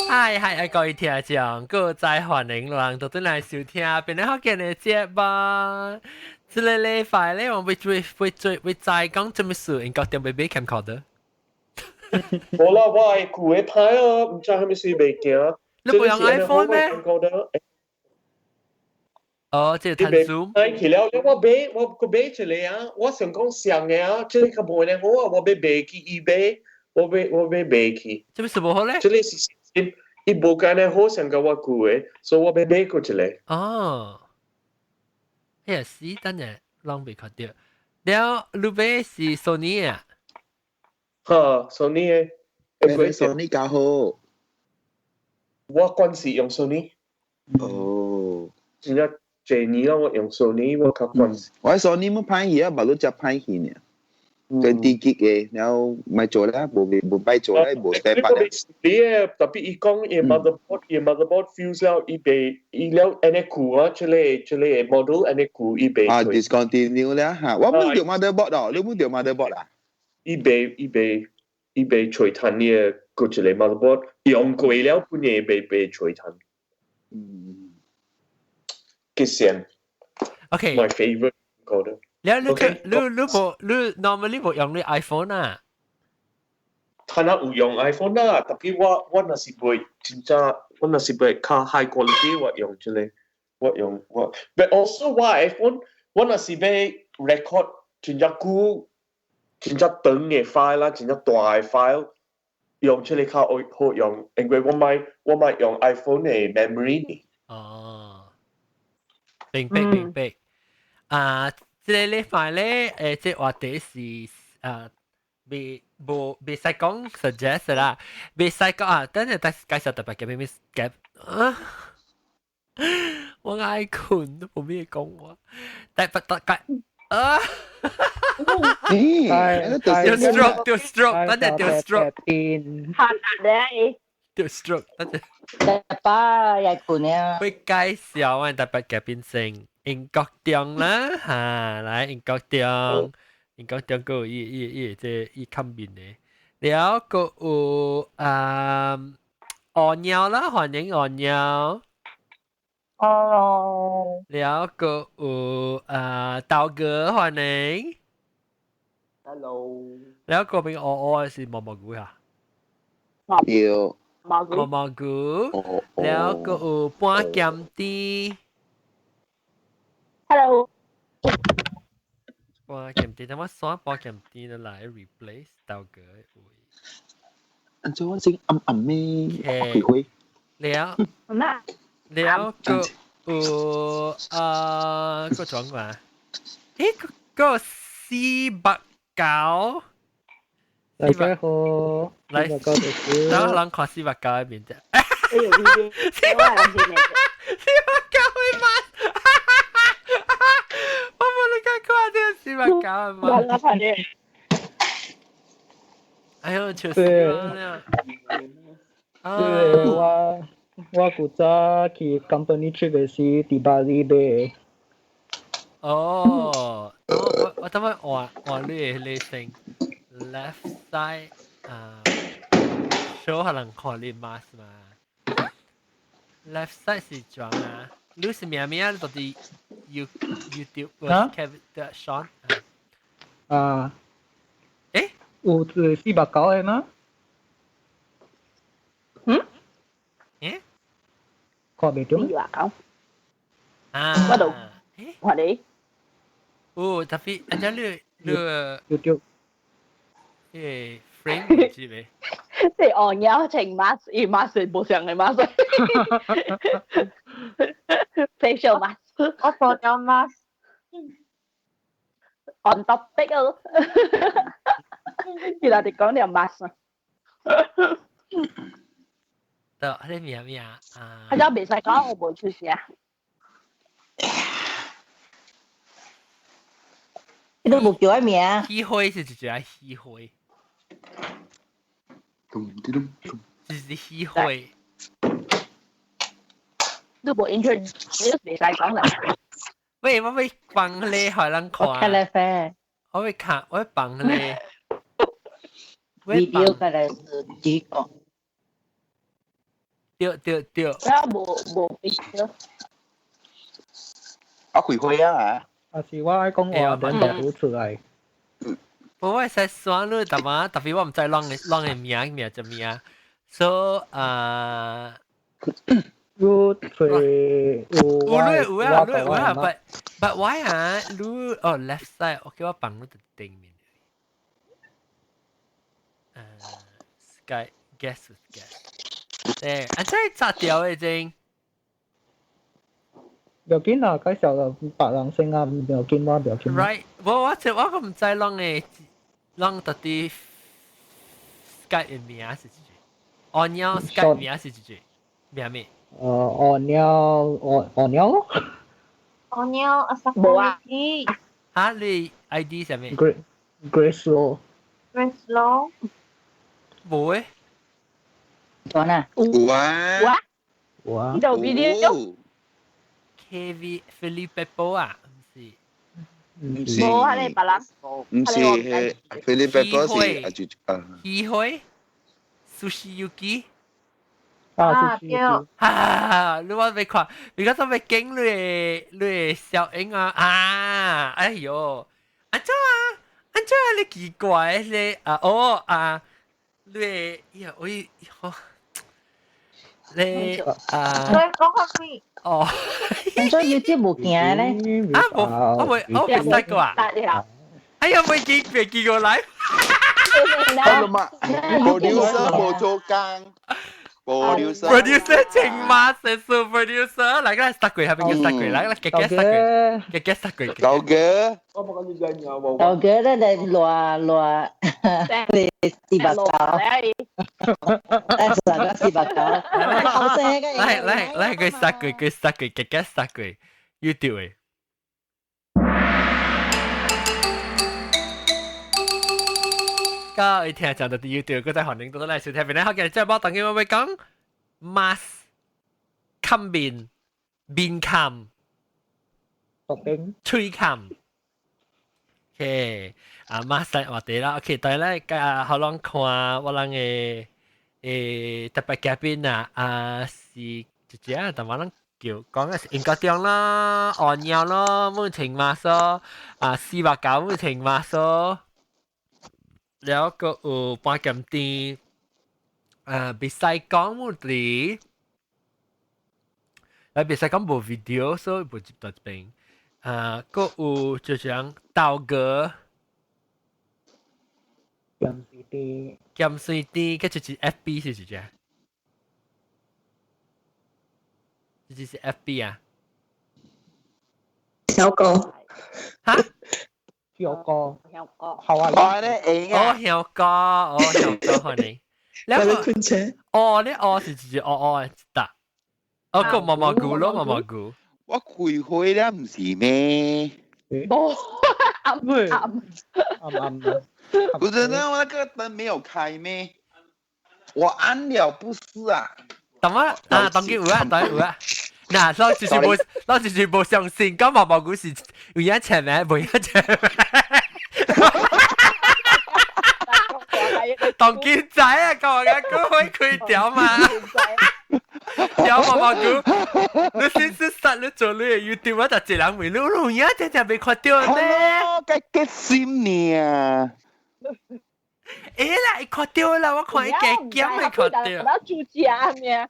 嗨嗨，各位聽眾，閣再歡迎人到轉來收聽變咧福建的節目。這个禮拜咧，我會會會會會再講啥物事，英國中欲買 camcorder。無啦，我的舊的歹哦，毋知啥物事袂行。你無用 iPhone 咩？哦，這個趁 Zoom。歹去了，我買我閣買一个啊，我想講上的啊，這个較無按呢好啊，我欲賣去 eBay，我欲賣去。啥物事無好咧？這个是伊無按呢好，上過我舊的，所以我欲買閣一个。哦，彼個死等下攏袂看著。了，你買是 Sony 啊？哈，Sony 的。欸，Sony 較好。我慣時用 Sony。哦。真正濟年了，我用 Sony，我較慣。我 Sony 冇歹去啊，嘛都只歹去呢。20 gig 的，然後咪做啦，無無擺做啦，無 spare part 啦。你嘅特別伊講伊 motherboard，伊 motherboard fuse 了，伊袂伊了按呢舊啊，這個 model 按呢舊伊袂。啊，discontinue 啦嚇！我冇掉 motherboard 哦，你冇掉 motherboard 啊？伊袂揣趁你個閣一個 motherboard 用過了，本嘢袂揣趁。嗯。極線。 OK。 My favorite 覺得。你你你你無你 normally 無用你 iPhone 啊？他若有用 iPhone 啦，特別我若是袂真正，我若是袂較 high quality，我用這個，我用我。But also 我 iPhone，我若是欲 record 真正久、真正長的 file 啦，真正大的 file，用這個較好好用，因為我莫用 iPhone 的 memory。哦，明白明白。啊，這个禮拜咧，這話題是啊，未無袂使講 suggest 啦，袂使講啊，等陣介紹特別嘅咩咩嘅啊，我愛睏都無咩講話，但不得介啊，咦，掉 stroke 掉 stroke，等陣掉 stroke，嚇咧，掉 stroke，等陣。爸也睏啊。會介紹我特別嘅變成英國中啦，嚇，來英國中，英國中閣有伊伊伊這伊看面的，了閣有啊，鴯鳥啦，歡迎鴯鳥。哦。了閣有啊，豆哥歡迎。 Hello。了嗰邊鵝鵝是毛毛菇啊？對。毛毛毛菇。了閣有半鹹甜。 Hello。半鹹甜，等我刷半鹹甜的來 replace 豆哥的位。按怎我先暗暗咩？開會。了。了閣有啊，閣轉過來。咦，個四百九。大家好，來，四百九就是。等人看四百九的面啫。哎呦，490的嘛？我無你看看這個四百九的嘛？我看見。哎呦，笑死我了！對，我古早去 company trip 的時，佇巴厘買。哦，我等下換換你的你先 left side 啊，show 予人看你 mask 嘛。left side 是怎啊？你是名名到底 You YouTube Kevin 的 Sean 啊？誒，有一個490的嗎？嗯？誒？看袂著？490。啊！我都看你。哦，特別，按照你 YouTube 誒 frame 唔知未？即係哦，有穿 mask，伊 mask 無相的 mask，facial mask。我放咗 mask。 On topic 咯，原來你講條 mask。得，你名咩啊？啊，我袂使講，我無出聲。你都無叫我名。喜灰是一隻喜灰。就是喜灰。都無 introduce，袂使講啦。喂，我欲放你，予人看。我看咧啡。我欲看，我欲放你。 video 過來是幾個？對對對。啊，無無 picture。啊，開會啊！啊是我愛講話，等就出來。我會使選你，但嘛特別我毋知啷個啷個名名做咩，所以啊，有吹有有你有啊，你有啊，but why 啊？你哦 left side，OK 我放你佇頂面。Sky guess with guess。誒，啊真係炸掉嘅真。不要緊啦，介紹了別人先啊，唔要緊，我不要緊。 Right，我我這我個毋知啷個啷到底 Skype 嘅名是幾句？哦鳥 Skype 名是幾句？名咩？哦鳥哦哦鳥咯。哦鳥阿薩無啊。嚇你 ID 啥物？Grace Grace Law。 Grace Law。無誒。做啊？有啊。有啊。有啊。呢度 video。 KV Philip 波啊，毋是，毋是，無啊，你別人，毋是，係 Philip 波是啊就啊，機會，Sushi Yuki，啊，對，啊，你我未看，你講做咩驚你你的小英啊啊，哎喲，安怎啊，安怎啊，你奇怪你啊哦啊，你呀我哦。你啊，你講下咩？哦，咁所以 YouTube 無行咧？啊，無，我未，我未識過啊！哎呀，未見，未見過來。係嘛？Producer 無做工，producer producer 情馬是 producer，來個殺鬼，係邊個殺鬼？來個夾夾殺鬼，夾夾殺鬼。老哥，老哥咧，你落落，你四百九，四百九，後生嘅。來來來，佢殺鬼，佢殺鬼，夾夾殺鬼，YouTube 嘅。個一聽講到 YouTube，佢在歡迎多多來收聽。本來好嘅，即係我當今我會講 mask 冚面面冚，喙冚。OK，啊 mask 話題啦。OK，但係咧，啊，好攏看我人嘅誒特別嘉賓啊，啊是一隻，但我人叫講嘅是英國中啦，按鳥咯，冇情馬索啊，490冇情馬索。了個有半鹹甜，啊，袂使講問題，啊，袂使講無 video，所以無接到這邊。啊，閣有就像豆哥，鹹水甜，鹹水甜，佢就是 FB 是是只，這就是 FB 啊。小哥，哈？小哥，小哥，好啊！我咧會哦，小哥，哦，小哥，歡迎。你困車？哦，你哦是是哦哦得，哦個毛毛菇咯，毛毛菇。我開會咧，唔是咩？冇，暗暗暗暗。不是，那我那個燈沒有開咩？我按了不是啊？等我啊，當機有啊，當機有啊。嗱，老就是無，老就是無相信，講毛毛菇是有影前咩？無影前咩？當機仔啊，講我講會開條嘛？條毛毛菇，你先是實你做你 YouTube，我就一人問你，你有影真正未看到咩？該激心呢？欸啦，伊看到啦，我看伊加減會看到。我煮食咩？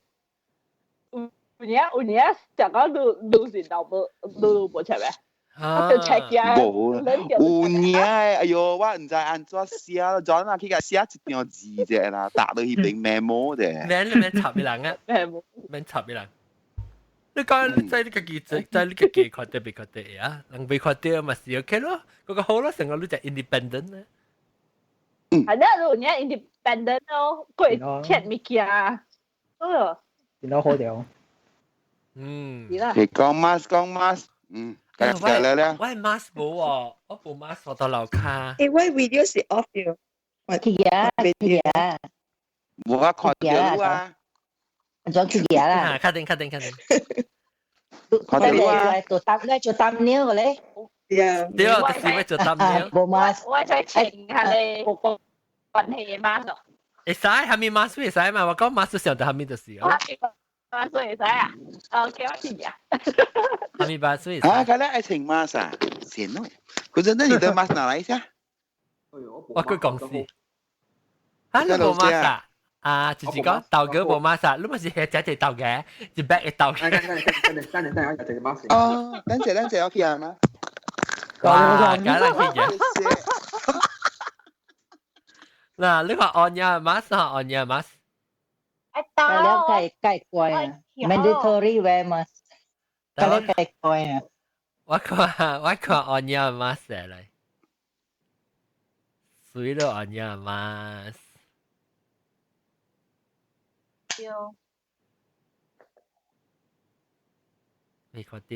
有影有影，食到滷滷是豆無滷無食咩？啊，就食嘅。無有影哎喲，我毋知按怎寫咯，昨昏去共寫一張字啫啦，打落去變 memo 啫。免你免插俾人啊，免插俾人。你講在你家己在你家己看到未看到啊？人未看到嘛是 OK 咯，嗰個好咯，成個你就 independent 咧。係啦，有影 independent 咯，佢切物件，哦。然後好了。嗯，係講 mask 講 mask，嗯，繼續嚟啦。我 mask 冇喎，我冇 mask 我到樓卡。誒，我 video 是 off 咗。去嘢，去嘢。冇法看到啊。怎去嘢啦？確定確定確定。看到啊。做擔咧，做擔尿嘅咧。對，就是要做擔尿。冇 mask。我再請下你，冇關係嘅 mask。會使，啥物 mask 會使嘛？我講 mask 上到啥物就是哦。 mask 會使啊？OK，我知啊。啥物 mask 會使？啊，佢咧愛穿 mask 啊？先咯。嗰陣你的 mask 拿來一下。我個公司。啊，你無 mask 啊？啊，就是講豆哥無 mask 啊，你咪是係只隻豆嘅，一 bag 嘅豆嘅。等等等等等等，我有隻 mask。哦，等陣等陣，我去啊嘛。哇，梗係去嘅。嗱，你話按呀 mask 啊，按呀 mask。了計計貴啊，mandatory wear mask，計你計貴啊。我看按呀 mask 嚟，水咯按呀 mask。對。未看到。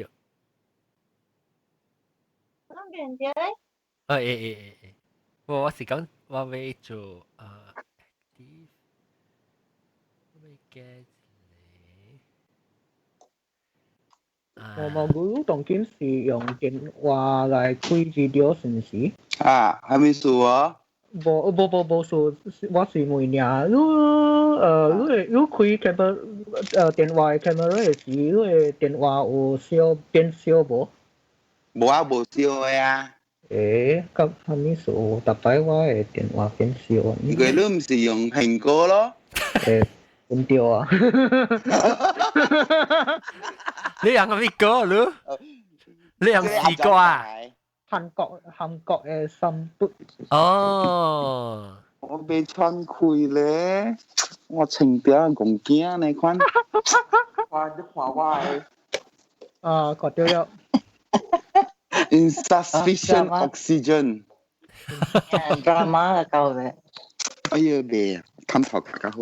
咁邊啲咧？哦，誒誒誒誒，我是講我要做啊 active，我要加一個。我冇估當今是用電話來開 video 是毋是？啊，係咪數啊？無無無無數，我是問爾，你開 camera 電話 camera 的時，你的電話有燒變燒無？無啊，無燒的啊。咁啥物事？逐擺我的電話變燒。因為你毋是用蘋果咯？唔對啊！你用啥物果你？你用四個啊？韓國的三不。哦。我被穿開咧，我穿掉戇囝呢款。哇！你看我的。啊，看到了。 Insufficient oxygen。 drama 啦夠嘅。哎呀，未，冚頭較好。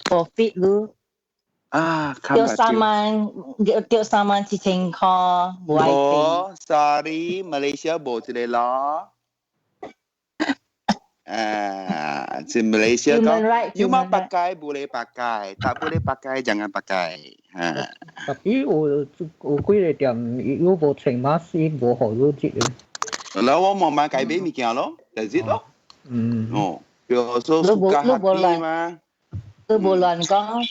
Profit 咯。啊，掉3萬，掉37,000塊，無愛無，sorry，馬來西亞無這個咯。啊，在馬來西亞講，有冇 pakai boleh pakai, tak boleh pakai jangan pakai. Ha. Tapi 有幾個店，伊有無穿馬斯，無予你入的。然後我冇買改變物件咯，就是咯。哦，比如說 suka hati 嘛。你無亂講，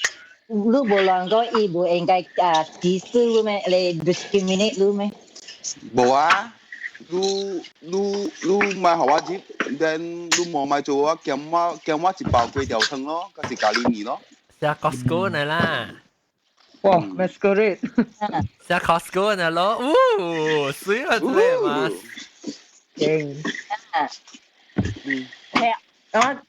你無亂講，伊無應該啊歧視你咩？來 discriminate 你咩？無啊。你買予我入，then 你無買做我，減我一包粿條湯咯，還是咖喱麵咯。食 Costco 呢啦。哇，masquerade。食 Costco 呢咯，嗚，水啊，這個嘛。勁。係啊，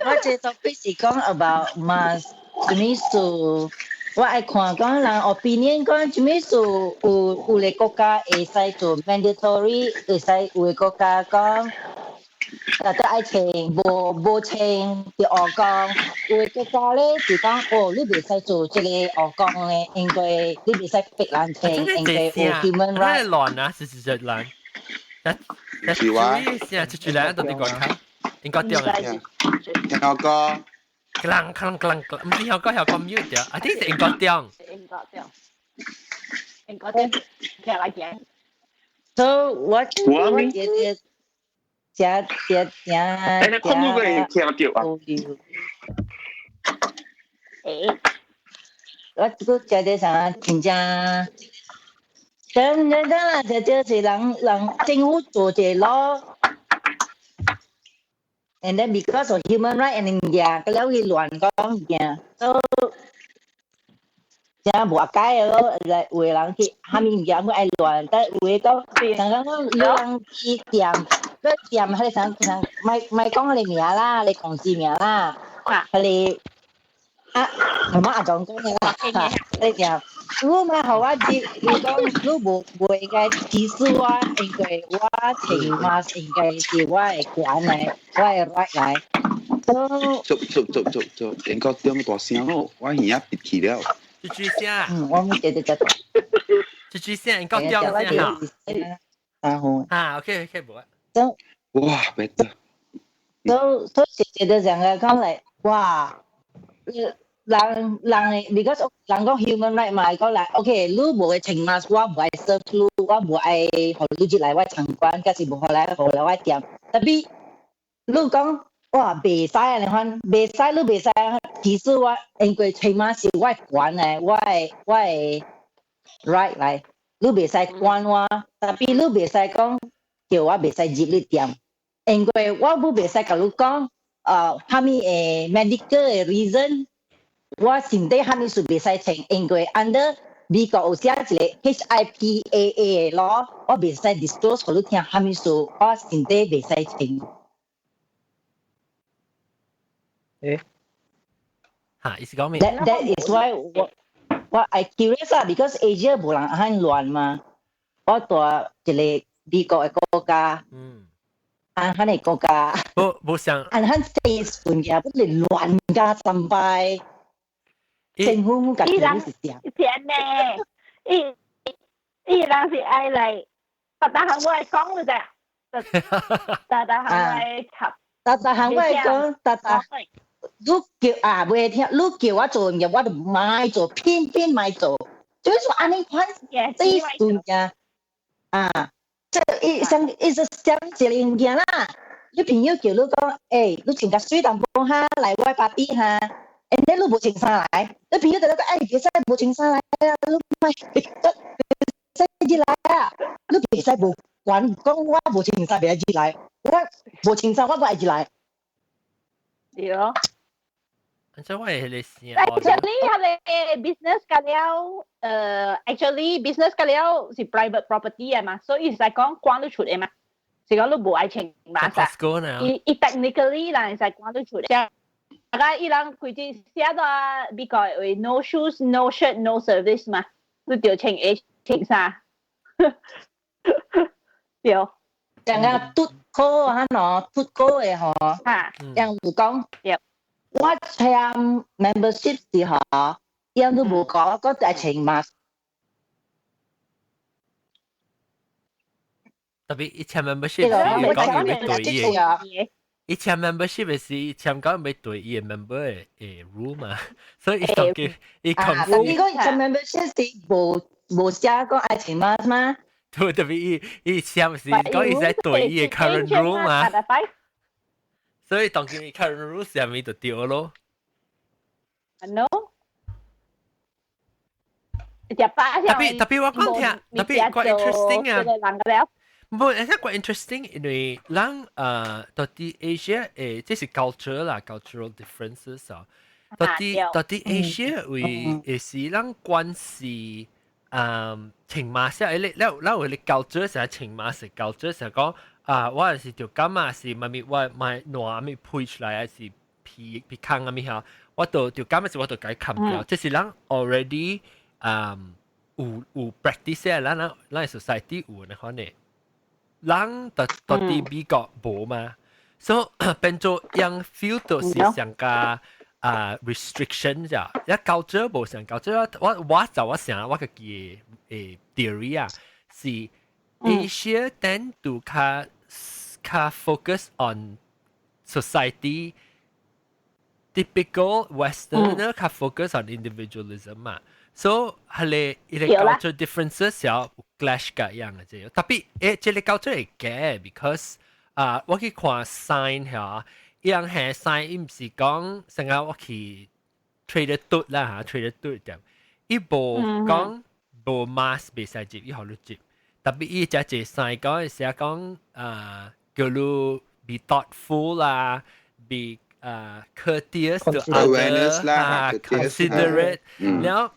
我這 topic 是講 about mask，啥物事？我愛看講人 opinion 講啥物事有個國家會使做 mandatory，會使有個國家講，大家愛穿，無穿就烏講。有個國家咧就講，哦，你袂使做這個烏講咧，因為你袂使逼人穿，因為有 human right。亂啊，是亂。是話。是出來到底國家，應該對啊。聽我講。鏗鏗鏗鏗，唔知香港香港 mute 掉，啊，啲是英國中。英國中，英國中，聽來講。 So 我覺得，食食食。欸，你看到個會聽到啊？欸，我這個食的啥真正，真真真啦，這就是人政府做這咯。And then because of human right and 物件，佢了去亂講物件，so 真無解咯。來有的人去，啥物物件會愛亂，但有的講，人講有人去店，佢店彼個啥啥，莫莫講彼個名啦，你公司名啦，彼個啊，我媽阿總講的啦，你店，你莫予我入，你講你無應該歧視我，因為我穿 mask 應該是我的權來，我的 right 來。做做做做做，英國中大聲咯，我耳仔閉去了。一句聲。嗯，我冇記得這。一句聲，英國中聲哈。啊好。啊，OK OK，無啊。哇，別得。所以覺得這樣講來，哇！人，because 人講 human right 嘛，講來，OK，你無會穿 mask，我無愛 serve 你，我無愛予你入來我餐館，抑是無予來予來我店。Tapi 你講，哇，袂使啊！你看，袂使你袂使。其實我因為起碼是我管的，我的 right 來，你袂使管我，tapi 你袂使講叫我袂使入你店，因為我不袂使共你講，蝦米的 medical 的 reason，我身體蝦米事袂使穿，因為 under 美國有寫一個 HIPAA 的 law，我袂使 disclose 予你聽蝦米事，我身體袂使穿。誒，嚇，意思講咩？ That is why 我 I curious 啊，because Asia 無人很亂嘛。我住一個美國的國家，按漢的國家，無無像，按漢細順嘅，不是亂加三擺，政府家己是點？是按呢，伊伊人是愛來，逐逐項我會講就啫，逐逐項我會插，逐逐項我會講，逐逐。你叫啊，袂聽，你叫我做物件，我就莫做，偏偏莫做。就是說按呢款這物件啊，這伊像伊是像一個物件啦。你朋友叫你講，欸，你穿較媠淡薄哈，來我 party 哈，欸，你無穿衫來，你朋友就講，欸，袂使無穿衫來啊，你莫袂使入來啊，你袂使無管講我無穿衫袂使入來，我無穿衫我不愛入來。對咯。所以我係你先。 Actually，係你 business 個了，actually business 個了是 private property 啊嘛，所以是講關你出的嘛，是講你無愛穿嘛啥。伊伊 technically 啦，是關你出的。大家伊人規矩寫到美國話 no shoes no shirt no service 嘛，你著穿鞋穿衫。對。像啊，拄好啊喏，拄好的吼，像有講。我簽 membership 時候，伊都無講，我愛穿 mask。特別伊簽 membership 是講伊欲對伊的，伊簽 membership 是簽講欲對伊的 member 的 rule 嘛，所以伊當佢伊啊，但是講伊簽 membership 是無無寫講愛穿 mask 嗎？對，特別伊伊簽是講伊在對伊的 current rule 嘛。所以當佢 current rule 上面就對咯。 No。特別特別我講聽，特別怪 interesting 啊。無，而且怪 interesting，因為咱到底 Asia 這是 culture 啦，cultural differences 啊。到底 Asia 為會是咱關係穿 mask，你你咱有你 culture 是穿 mask culture 是講。啊，我是就感覺是媽咪我買爛咪配出來，還是皮皮空啊咪嚇，我就就感覺是我就共伊冚掉。這是咱 already 有 practice 啊，咱咱 society 有那款的，咱到底美國無嘛？所以變做樣 feel 到是上加啊 restriction 咋？一 culture 無上 culture，我就我想我家己的 theory 啊，是 Asia tend to 較較 focus on society typical Westerner 較 focus on individualism 嘛，所以係你伊個 culture differences 有 clash 㗎樣嘅啫。特別這個 culture 會假，because 啊，我去看 sign 嚇，伊樣係 sign，伊毋是講成日我去 Trader 嘟啦嚇，Trader 嘟點，伊無講無 mask 袂使入，伊予你入。特別伊只一 sign 講寫講啊，叫你 be thoughtful 啦，be courteous to other 啊，considerate。然後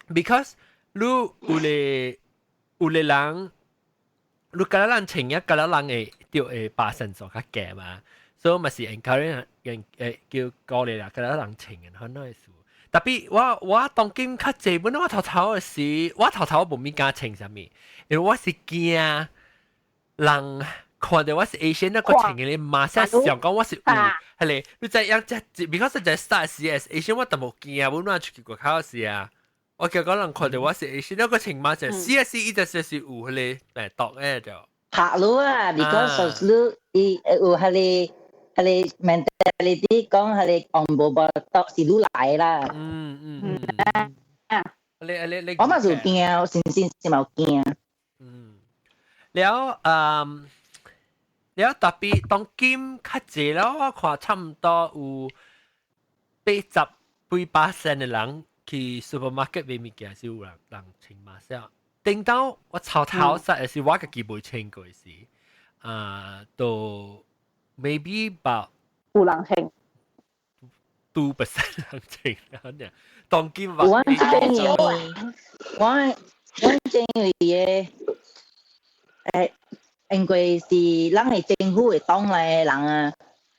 because 你有咧有咧人，你敢若人穿啊，敢若人會著會百分數較低嘛，所以嘛是 encourage 人叫鼓勵啦，敢若人穿嘅，可能是。特別我當今較濟本，我頭頭的時，我頭頭無物敢穿啥物，因為我是驚人看到我是 Asian 那個穿嘅，馬上想講我是有，係咧，你知影這，because 在 start 時 as Asian 我都無驚，本來出去外口時啊，我叫講人看到我是 Asian 那個穿馬就試一試，伊就是有彼個病毒的就。嚇你啊！because 你伊有彼個彼個 mentality 講彼個紅無無毒是你來啦。你你你，我嘛是有驚，我真真是嘛有驚。了，了特別當今較濟了，我看差唔多有80幾%的人去 supermarket 買物件是有人穿 mask。頂到我頭頭實的是我家己未穿過時，啊，都 maybe about 有人穿 2% 人穿了，當今我正我正為嘅，因為是咱的政府會黨來的人啊，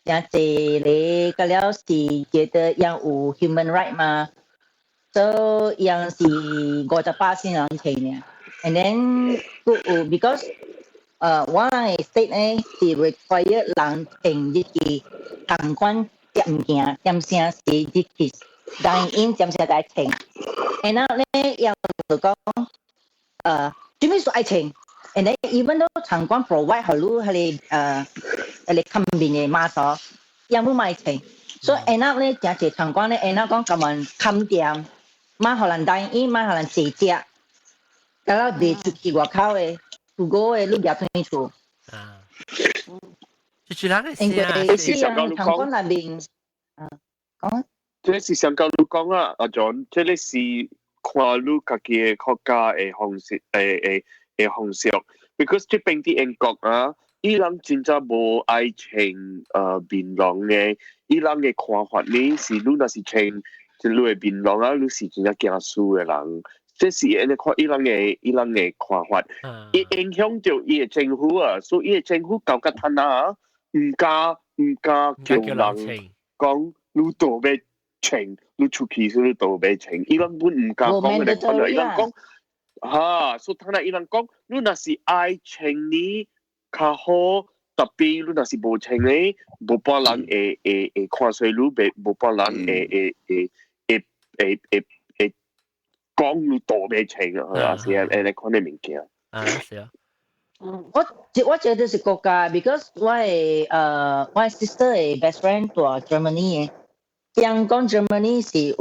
誠濟咧，個了是覺得𪜶有 human right 嘛，所以𪜶是58%人穿爾。And then 閣有 because 我人的 state 呢是 require 人穿入去餐館食物件，點聲是入去 dine in 點聲愛穿。然後咧，𪜶就講，做咩說愛穿？And then even though 餐館 provide 予你彼個彼個崁面的 mask，𪜶無愛穿。所以 end up 咧，誠濟餐館咧，end up 講共阮崁店，莫予人 dine in，莫予人坐食，甲了賣出去外口的，如果的你掠轉去厝。啊，就是人的因為是人餐館內面，啊，講。這是上教你講啊，阿 John，這個是看你家己的國家的方式，的方式。Because 這邊佇英國啊，伊人真正無愛穿面籠的，伊人的看法呢是，你若是穿這類的面籠啊，你是真正驚輸的人。這是按呢看伊人的看法，伊影響著伊的政府啊，所以伊的政府搞甲攤啊，毋敢叫人講你都欲穿，你出去時你都欲穿，伊人本毋敢講個款啊，伊人講，哈，所以攤啊，伊人講，你若是愛穿呢較好，特別你若是無穿呢，無半人會看衰你，袂無半人會講你都欲穿啊，是按呢款的物件。啊，是啊。我覺得是國家，because 我 sister 的 best friend 住 Germany 的，聽講 Germany 是有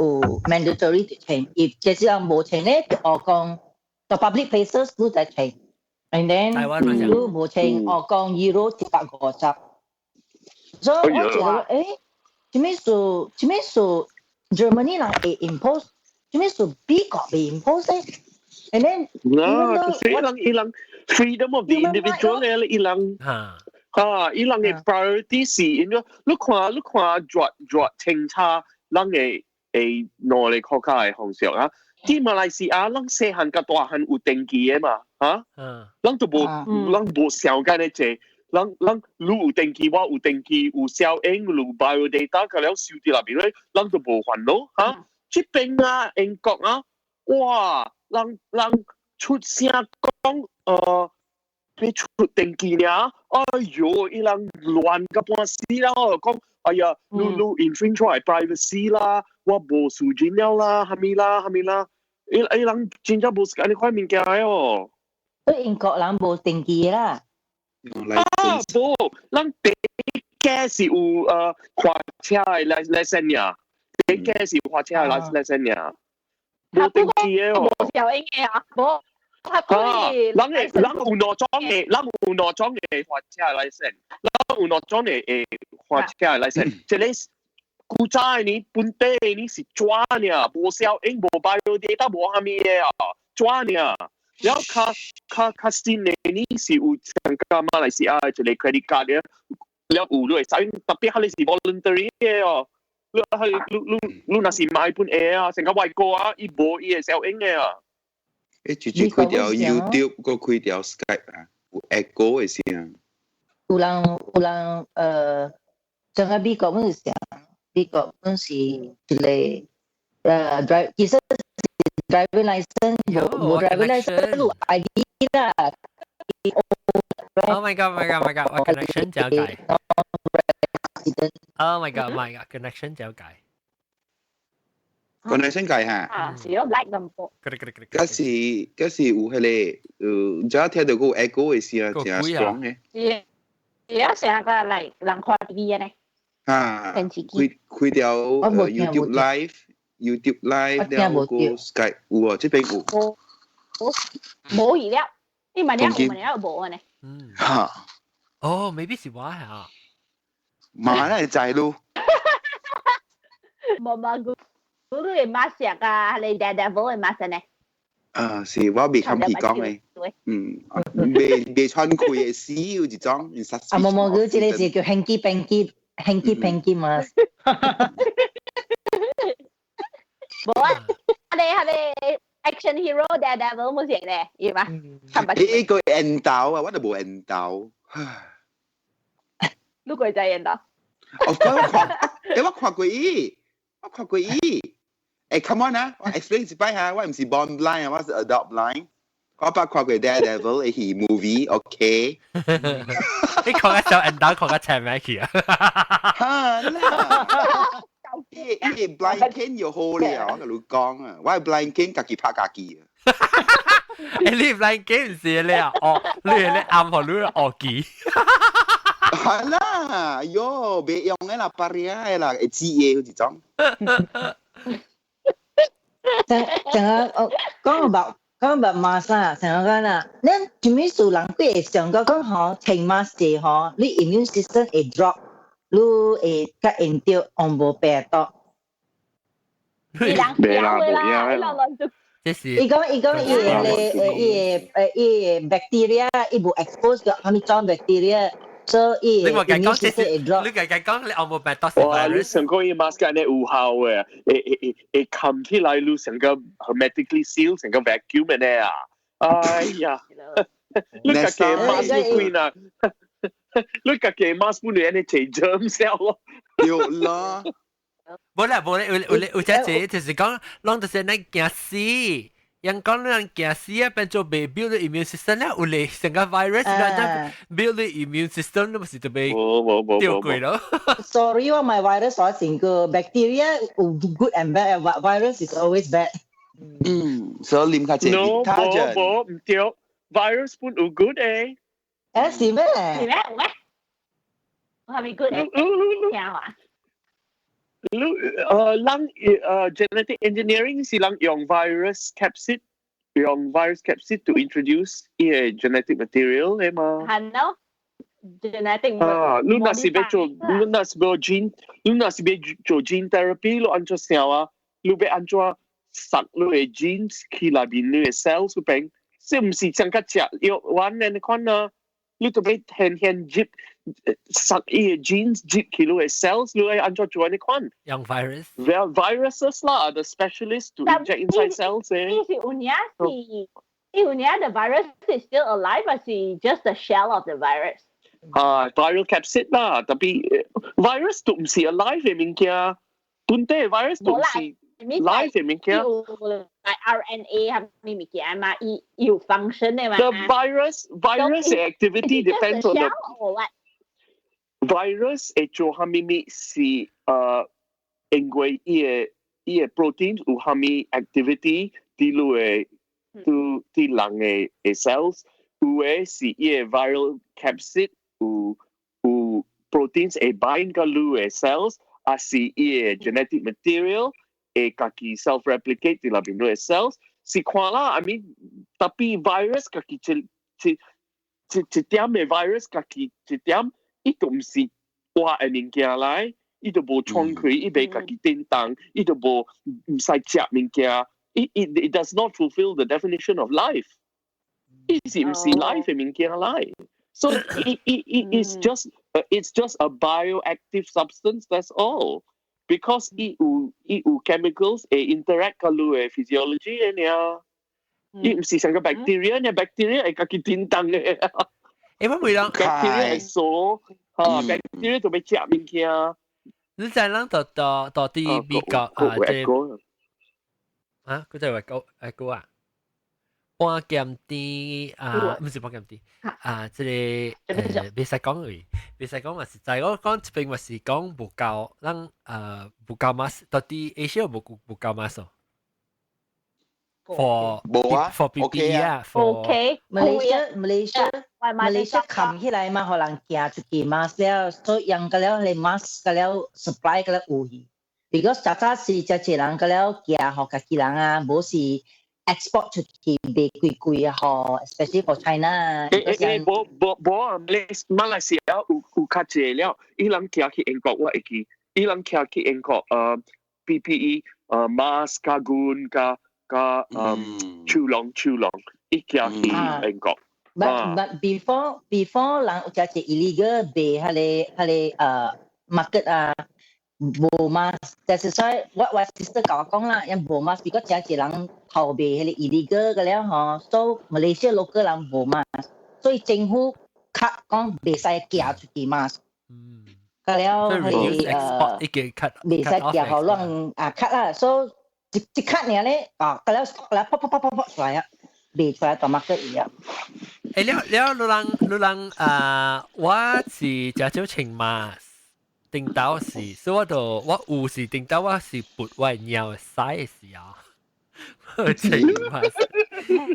mandatory 穿，if 這是人無穿咧，就講到 public places 都得穿，and then 你無穿，學講 €150。所以我覺得，啥物事啥物事 Germany 人會 impose，啥物事美國袂 impose 咧？And then 嗱，就是伊人 freedom of the individual 咧，伊人哈，伊人的 priority 是因為你看抓抓清查人的兩个國家的方式啊，佇馬來西亞，咱細漢佮大漢有登記的嘛，哈，咱都無咱無想緊咧濟，咱你有登記，我有登記，有效應，有 biodata，佮了收佇內面咧，咱都無煩惱，哈。這邊啊，英國啊，哇，人出聲講，欲出登記爾，哎喲，伊人亂甲半死啦，講，哎呀，你 infringe 我 privacy 啦，我無私隱了啦，蝦米啦，蝦米啦，伊人真正無是按呢款物件的哦。所以英國人無登記啦。啊，無，咱第一個是有開車的 license 爾，第一個是開車的 license 爾，無登記的哦。無效應的啊，無。啊，人的人有兩種的，人有兩種的開車 license，人有兩種的開車 license，一個古早的呢，本地的呢是紙爾，無效應，無 biodata，無蝦米的啊，紙爾。然後較新的呢是有參加馬來西亞的一個 credit card 的，了有你會使，特別彼个是 voluntary 的哦。你係你若是買本會啊，成個外國啊，伊無伊會效應的啊。直接開條 YouTube，閣開條 Skype 啊，有 echo 的聲。有人，像個美國本是啥？美國本是一個drive，其實是 driving license 無 driving license 有 ID 啦。 Oh my god, my god, my god！我 connection 走計。Oh my god, my god! Connection 走計。 Connection 計嚇。啊，是咯，like 咁多。嗰時有彼個，只聽到個 echo 的聲，真 strong 的。是，是啊，成個嚟人看 TV 呢。啊，開條 YouTube Live，YouTube Live 了個 Skype 有啊，這邊有。無無去了，你問了有問了無呢？嗯。哈。哦，maybe 是我啊。嘛咧就係咯。無無，嗰個 mask 啊，你 Daredevil 嘅 mask 呢？啊，是我未冚皮講嘅，嗯，未未穿開嘅死有一種。啊，無無，佢這個是叫 hanky panky hanky panky mask。無啊，你係咪 action hero Daredevil 冇成咧？要嘛？呢個緣投啊，我都無緣投。你個就緣投。我看，欸，我看過伊，我看過伊。欸，come on 啊，我 explain 一擺下，我毋是 born blind 啊，我是 adopt blind。我捌看過 Daredevil 的戲 movie，OK。你看個小緣投，看個斜咩去啊？哈啦！伊伊 blind cane 又好了，我共你講啊，我 blind cane 家己拍家己啊。欸，你 blind cane 毋是你啊？哦，你係你暗予你學記。係啦，喲，別用的啦，巴里的啦，會知的有一種。成成個哦，講about 講 about mask 啊，成個講啦，咱做咩事人幾會想到講吼，穿 mask 者吼，你 immune system 會 drop，你會較會著黃毛病毒。伊人曉的啦，伊人亂做。這是伊講伊講伊個伊個伊個 bacteria，伊無 expose 到啥物種 bacteria。所以你話計講這是，你計計講你有冇病毒是哇！你成個伊 mask 呢有效嘅，會會會冚起來，你成個 hermetically seal，成個 vacuum 呢啊！哎呀，你家己 mask 貴啊！你家己 mask 本來呢齊 germ cell 咯。對啦。無啦無啦，有有有只隻就是講，攏就是咱驚死。人講人驚死啊，變做未 build the immune system 咧，有咧成個 virus 啦，build the immune system 都唔是特別掉過咯。 Sorry，我咪 virus 我成個 bacteria 有 good and bad，virus is always bad。嗯，所以啉較濟 No，無無毋對，virus 本有 good 誒。誒是咩？是咩？有咩？我係咪 good 誒？聽話。你人genetic engineering 是人用 virus capsid 用 virus capsid to introduce 伊個 genetic material 嘅嘛。係咯，genetic 啊，你若是欲做，你若是欲 gene，你若是欲做 gene therapy，你按怎想啊？你欲按怎塞你的 genes 去內面你的 cells 嗰邊？是毋是像較食藥丸按呢款啊？你都欲現現入塞伊個 genes 入去你的 cells，你愛按怎做按呢款？用 virus。 Well, viruses 啦，the specialist to inject inside cells 誒。伊是有影是，伊有影 the virus is still alive，還是 just the shell of the virus？啊，viral capsid 啦，tapi virus 都毋是 alive 的物件，本底 virus 都毋是 live 的物件。有 like RNA 係咩物件嘛？伊有 function 的嘛？The virus activity depends on the or what? Virus 會做啥物物是因為伊的伊的 protein 有啥物 activity 佇你的佇人的的 cells，有的是伊的 viral capsid 有有 proteins 會 bind 佮你的 cells，還是伊的 genetic material 會家己 self replicate 佇內面你的 cells，是看啦，I mean tapi virus 家己一一一一點的 virus 家己一點，伊都毋是活的物件來，伊都無創開，伊袂家己叮當，伊都無毋使食物件，it does not fulfill the definition of life。伊是毋是 life 的物件來？So it's just a bioactive substance. That's all. Because 伊有伊有 chemicals 會 interact 佮你的 physiology 的爾。伊毋是像個 bacteria 呢，bacteria 會家己叮當的。欸，我每人 bacteria 會傻，嚇 bacteria 就欲食物件。你知咱到到到佇美國啊，這啊，佢就話高誒高啊，半鹹甜啊，毋是半鹹甜啊，這個袂使講而已，袂使講嘛實在，我講這邊嘛是講無夠，咱無夠 mask，到底 Asia 無無夠 mask for 無啊，for PPE 啊，for OK Malaysia Malaysia Malaysia 冚起來嘛，予人行出去 mask 了，所以用個了你 mask 個了 supply 個了有去。Because 早早是遮濟人個了行予家己人啊，無是 export 出去袂貴貴啊，嗬，especially for China。誒誒，無無無啊！馬來西亞有有較濟了，伊人寄去英國，我會記，伊人寄去英國，PPE，mask 加 gun 加加手籠手籠，伊寄去英國。 But before 人有只 illegal 賣彼個彼個market 啊。無 mask，就是所以我 sister 共我講啦，𪜶無 mask，because 真濟人偷賣彼個 illegal 個了吼，所以 Malaysia local 人無 mask，所以政府較講袂使寄出去 mask。嗯。個了彼個袂使寄予咱啊 cut 啦，所以一一 cut 爾咧，啊，個了個了噗噗噗噗噗出來啊，賣出來大 market 一樣。誒，了了，你人你人啊，我是誠少穿 mask。頂到是，所以我就我有時頂到我是撥我尿屎的時候，穿 mask。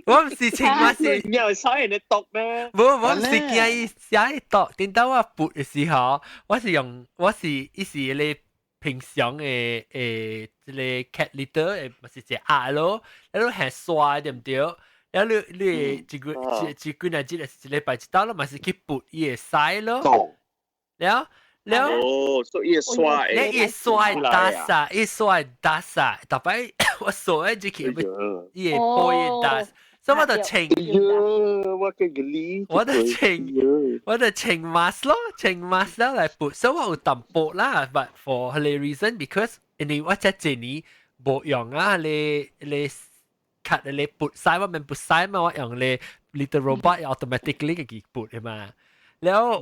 我毋是穿 mask，尿屎人哋毒咩？無，我毋是驚伊屎毒。頂到我撥的時候，我是用我是伊是咧平常的這個 cat litter 的，毋是一個鴨咯，你都係刷對毋對？然後你你一個一一幾若日一禮拜一道咯，嘛是去撥伊的屎咯。了。了，哦，所以刷，你伊刷 dust 啊，伊刷 dust 啊，逐擺我刷的入去，伊會播伊 dust，所以我就穿，我嘅理，我就穿，我就穿 mask 咯，穿 mask 了來撥，所以我有淡薄啦，but for 彼個 reason because 因為我這一年無用啊，你你 cut 你撥屎，我免撥屎嘛，我用你 little robot automatically 家己撥的嘛。了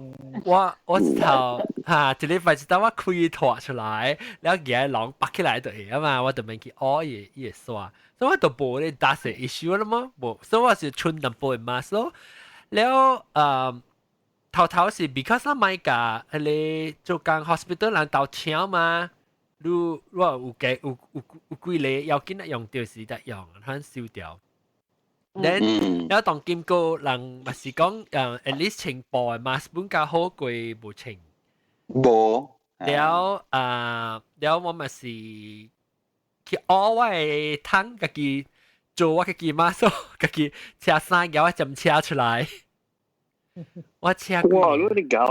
我頭嚇一禮拜一當我開脫出來，了舉籠拔起來就會啊嘛，我就免去挖伊伊會刷，所以我就無咧 dust issue 了麼？無，所以我是穿淡薄的 mask 咯。了頭頭是 because 咱莫共彼個做工 hospital 人鬥請嘛，你我有幾有有有幾個要緊用著時得用，咱收掉。Then 了當今個人嘛是講at least 穿布的 mask 本較好過無穿。無。了啊，了我嘛是去學我的桶家己做我家己 mask，家己車衫夾我針車出來。我車。哇！你你搞？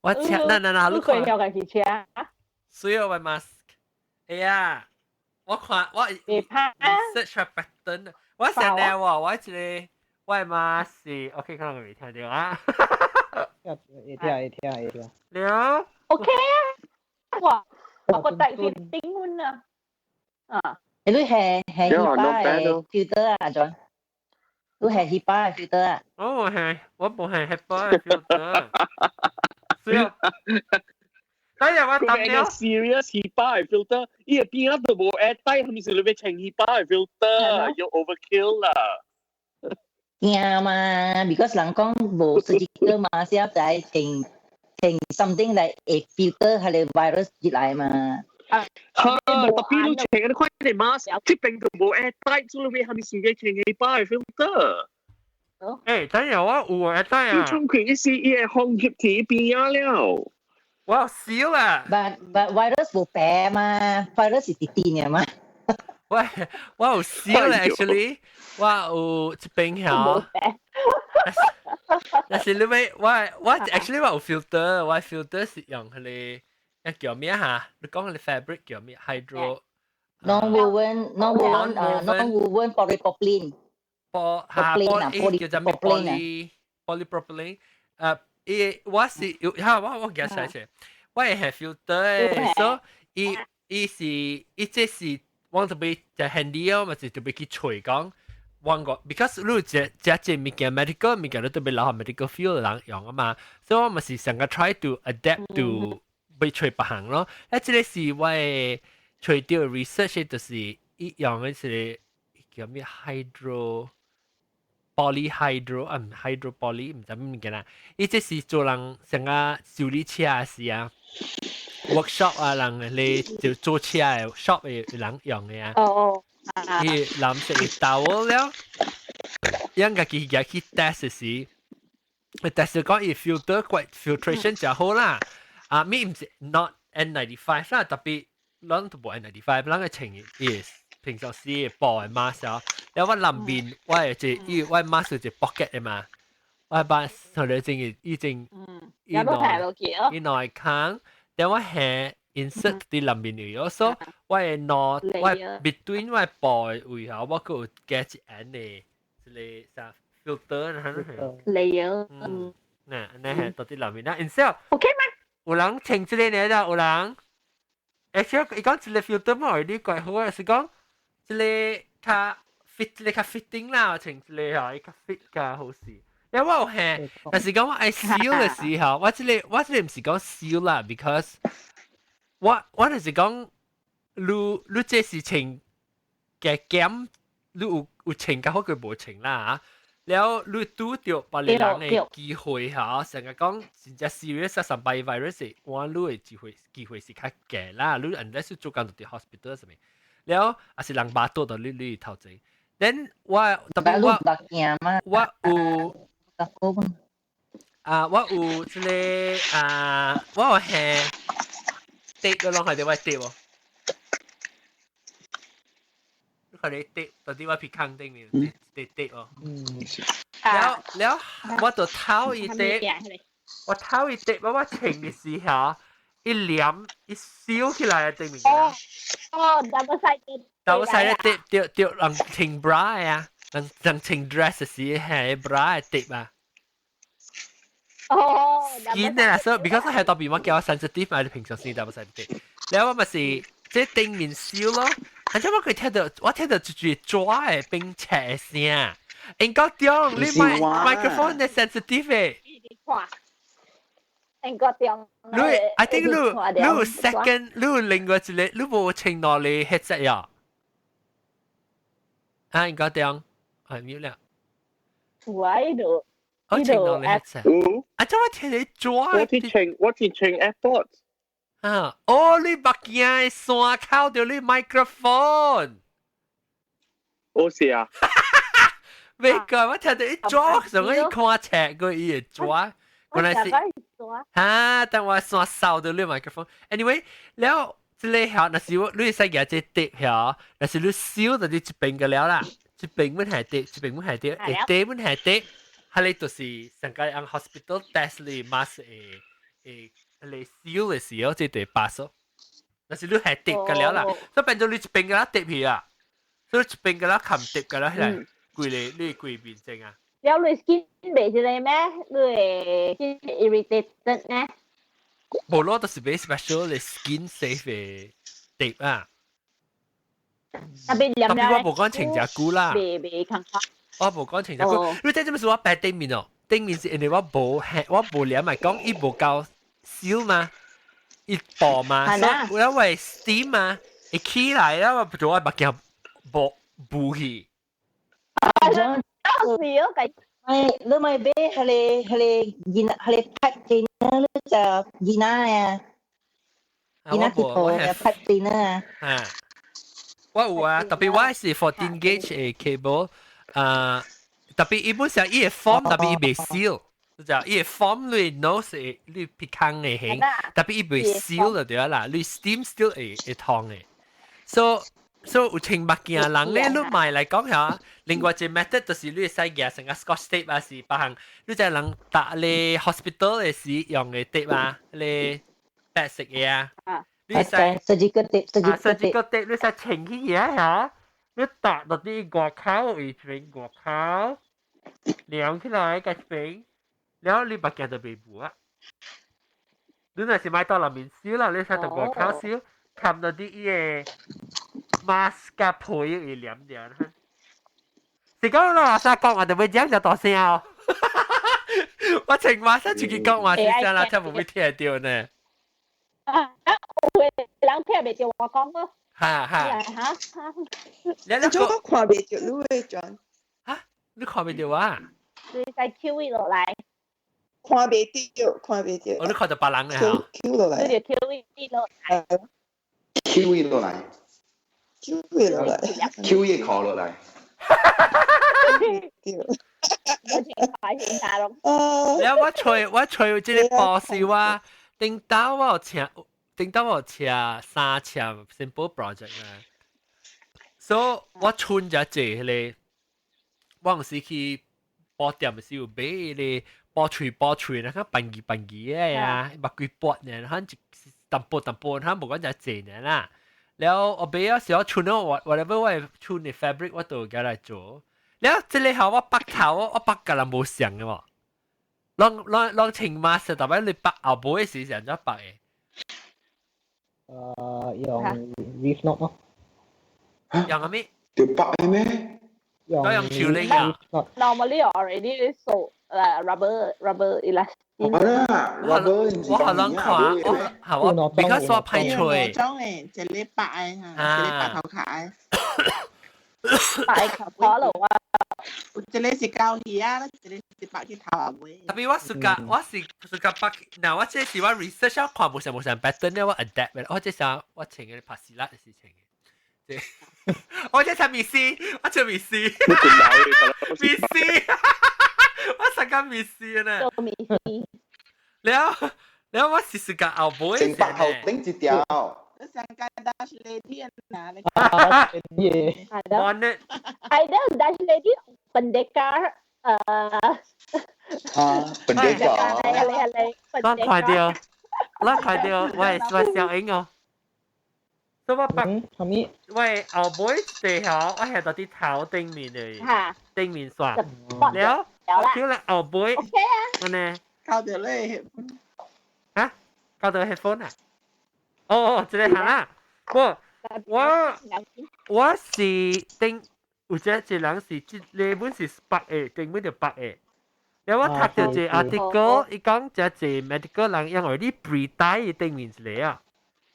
我車，嗱嗱嗱，你看。你家己車。所有的 mask，哎呀，我看我 search pattern。我成日喎，我一個我的 mask 是 OK，可能未聽到啊。會聽會聽會聽。了。 OK 啊，哇，我個大片頂滿啊。啊。你係係 HEPA 的 filter 啊，John？你係 HEPA 的 filter 啊？我係，我無係 HEPA 的 filter。是啊。等下我答了。 serious HEPA 的 filter，伊個邊仔都無 air tight，係咪是你欲穿 HEPA 的 filter？有 overkill 啦。驚嘛，because 人講無 surgical 嘛，是要在穿穿 something like 會 filter 彼個 virus 入來嘛。嚇！特別你穿嗰啲塊的 mask，這邊都無 air tight，所以你係咪是欲穿 HEPA 的 filter？誒，等下我有 air tight 啊。你穿佢意思，伊會風入去邊仔了。我有燒啊！But virus 無病嘛，virus 是直電嘅嘛。喂，我有燒咧，actually，我有一邊曉。但是你咪我我 actually 我有 filter，我 filter 是用彼個叫咩嚇？你講彼個 fabric 叫咩？hydro non-woven non-woven 啊 non-woven polypropylene。 po 嚇 poly 叫做咩 poly polypropylene 伊我是有嚇我我記得起我係 filter 的，所以伊伊是伊這是我特別就 handy 哦，嘛是特別去揣講。我個，because 你這這這物件 medical 物件你特別留學 medical field 人用啊嘛，所以我嘛是成個 try to adapt to 欲揣別項咯。啊，這個是我的揣著 research 就是伊用的是叫咩 hydro polyhydro 啊，毋 hydro poly 毋知咩物件啦。伊這是做人成個修理車時啊，workshop 啊，人咧就做車的 shop 的人用的啊。哦哦。伊藍色的 towel 了，𪜶家己舉去 test 時，test 講伊 filter 過 filtration 就好啦。啊，咪毋是 not N95 啦，特別咱都無 N95，咱個穿伊平常時的布的 mask 啊，了我內面我係一我 mask 一 pocket 的嘛，我把頭嚟正已經有都睇落去哦。伊內坑，了我係 insert 佇內面去，所以我的腦我 between 我的布位吼，我閣有加一層的一个啥 filter ，layer，嗯，嗱，那係到佇內面啦，insert OK 嗎？有人穿這个呢啦，有人，而且伊講一个 filter 嘛，你怪好啊，是講這个較 fit，這个較 fitting 啦，穿這个吼，伊較 fit 較好勢。因為我有係，但是講我愛燒的時候，我這個毋是講燒啦，because 我就是講，你這是穿嘅減，你有穿較好過無穿啦嚇。了你拄著別个人的機會嚇，成日講真正 serious 啊，上擺 virus 我你的機會是較低啦。你 unless 做工就佇 hospital 啥物，了也是人巴肚到你頭前。then 我特別我有啊，我有這个啊，我有係 tape 個攏係佇我 tape 無？你看你 tape 到底我鼻孔頂面 tape tape 無？了了，我就偷伊 tape，我偷伊 tape，我穿的時候，一黏一燒起來啊，頂面。哦哦，double sided。 double sided tape 對對，人穿 bra 啊，人穿 dress 時係 bra 的 tape 啊。哦， skin 啊，所以 because 係特別我叫我 sensitive 嘛，你平常時 double sided tape。了我咪是這頂面燒咯，而且我佢聽到我聽到一句抓的冰尺的聲，應該中你麥 microphone 的 sensitive 的。應該中。你 I think 你 second 你另外一個你無穿兩個 headset 呀？啊，應該中，啊 mute 了。有啊，呢度。我穿兩個 headset。啊，怎麼聽你抓？我是穿 AirPods。啊！哦，你目鏡的線靠著你 microphone。我是啊。沒個，我聽到伊抓，上個伊看冊過伊會抓，原來是哈，但我線掃到你 microphone。Anyway，了，這个曉，若是我你會使舉這 tape 曉，若是你燒就你一邊個了啦，一邊阮係 tape，一邊阮係 tape，下底阮係 tape，彼个就是上個按 hospital test 你 mask 會會你燒的時候，這就會 pass 咯。若是你係 tape 個了啦，所以變做你一邊個啦 tape 去啊，所以一邊個啦冚 tape 個啦起來，規个你規面正啊。了你 skin 袂一个咩？你會 skin irritated 咩？無咯，就是買 special 的 skin safe 的 tape 啊。特別特別我無講穿誠久啦。袂袂抗我無講穿誠久，你知這物事我擺頂面哦，頂面是因為我無我無黏來講，伊無夠燒嘛，伊薄嘛，所以因為 steam 嘛，會起來了，我做我目鏡無無去。是哦，計。咪你咪買彼個彼個囡彼個 pipe cleaner 你就囡仔啊，囡仔鐵鋪嘅 pipe cleaner 啊。啊，我有啊，特別我是 14 gauge 的 cable，啊，特別伊本身伊會 form，特別伊袂 seal，就伊會 form 你 nose 會你鼻孔的形，特別伊袂 seal 就對啦，你 steam still 會燙的，so 有穿目鏡人咧，你買來講下，另外一個 method 就是你會使舉成個 Scotch tape 啊，是別項，你知人搭咧 hospital 的時用的 tape 啊，咧白色的啊，你會使 surgical tape， surgical tape 你使穿起嘢嚇，你搭到啲外口位邊外口，連起來個邊，然後你目鏡就袂無啊。你若是買到內面燒啦，你使到外口燒，冚到啲伊個 mask 甲皮會黏掉。是講啦，啥講我就會講就大聲哦。我穿馬上出去講話是啥啦，聽無會聽到呢。啊，有的人聽袂著我講咯。哈哈。哈哈。你做我看袂著你會轉。哈？你看袂著我？你使 Q 伊落來。看袂著，看袂著。哦，你看著別人咧嚇。 Q 落來。你就 Q 伊落來。 Q 伊落來。 Q 伊落來。 Q 伊靠落來。對。了我揣我揣這個波是我頂到我有請，頂到我有請三請 simple project 啊，所以我存咗這個我有時去布店時有買咧布喙布喙，那個笨字笨字嘅呀，目幾薄呢，可能一淡薄淡薄，可能無講就濟呢啦。了後尾啊時我穿咗我 whatever 我穿嘅 fabric 我都會來做。了這個後我白頭我白甲人無像嘅喎。攏攏攏穿 mask，特別你白後尾時是按怎白嘅？用 Reef Knot 咯。用啥物？條白嘅咩？用用手拎啊 Normally already so rubber elastic。好啦，rubber 我可能看，我係我 because 我歹吹。裝嘅，一個白嘅嚇，一個白頭卡嘅。白頭卡咯，我。一個是膠魚啊，一個是白去頭尾。特別我暑假，我是暑假白，嗱我這是我 research 我看無啥無啥 pattern 咧，我 adapt 我這是我穿嘅拍死啦是穿嘅。我這係 miss，我這 miss， miss，我實個 miss 呢。做 miss。了了，我是暑假後尾。成白頭頂一條。你上個 Dutch lady 啊，你。耶。我呢？ Ada Dutch lady pendekar 啊，pendekar。咱看到，咱看到，我我小英哦。所以我白，我後尾地下，我係到啲頭頂面嘅，頂面線。了，我叫你後尾，我呢？靠到你。啊？靠到 headphone 啊？哦哦，這個行啦。我我我是頂，有隻一人是這個本是白的，頂本就白的。了我讀到一個 article，伊講這一 medical 人因為你 pre-tie 頂面一個啊。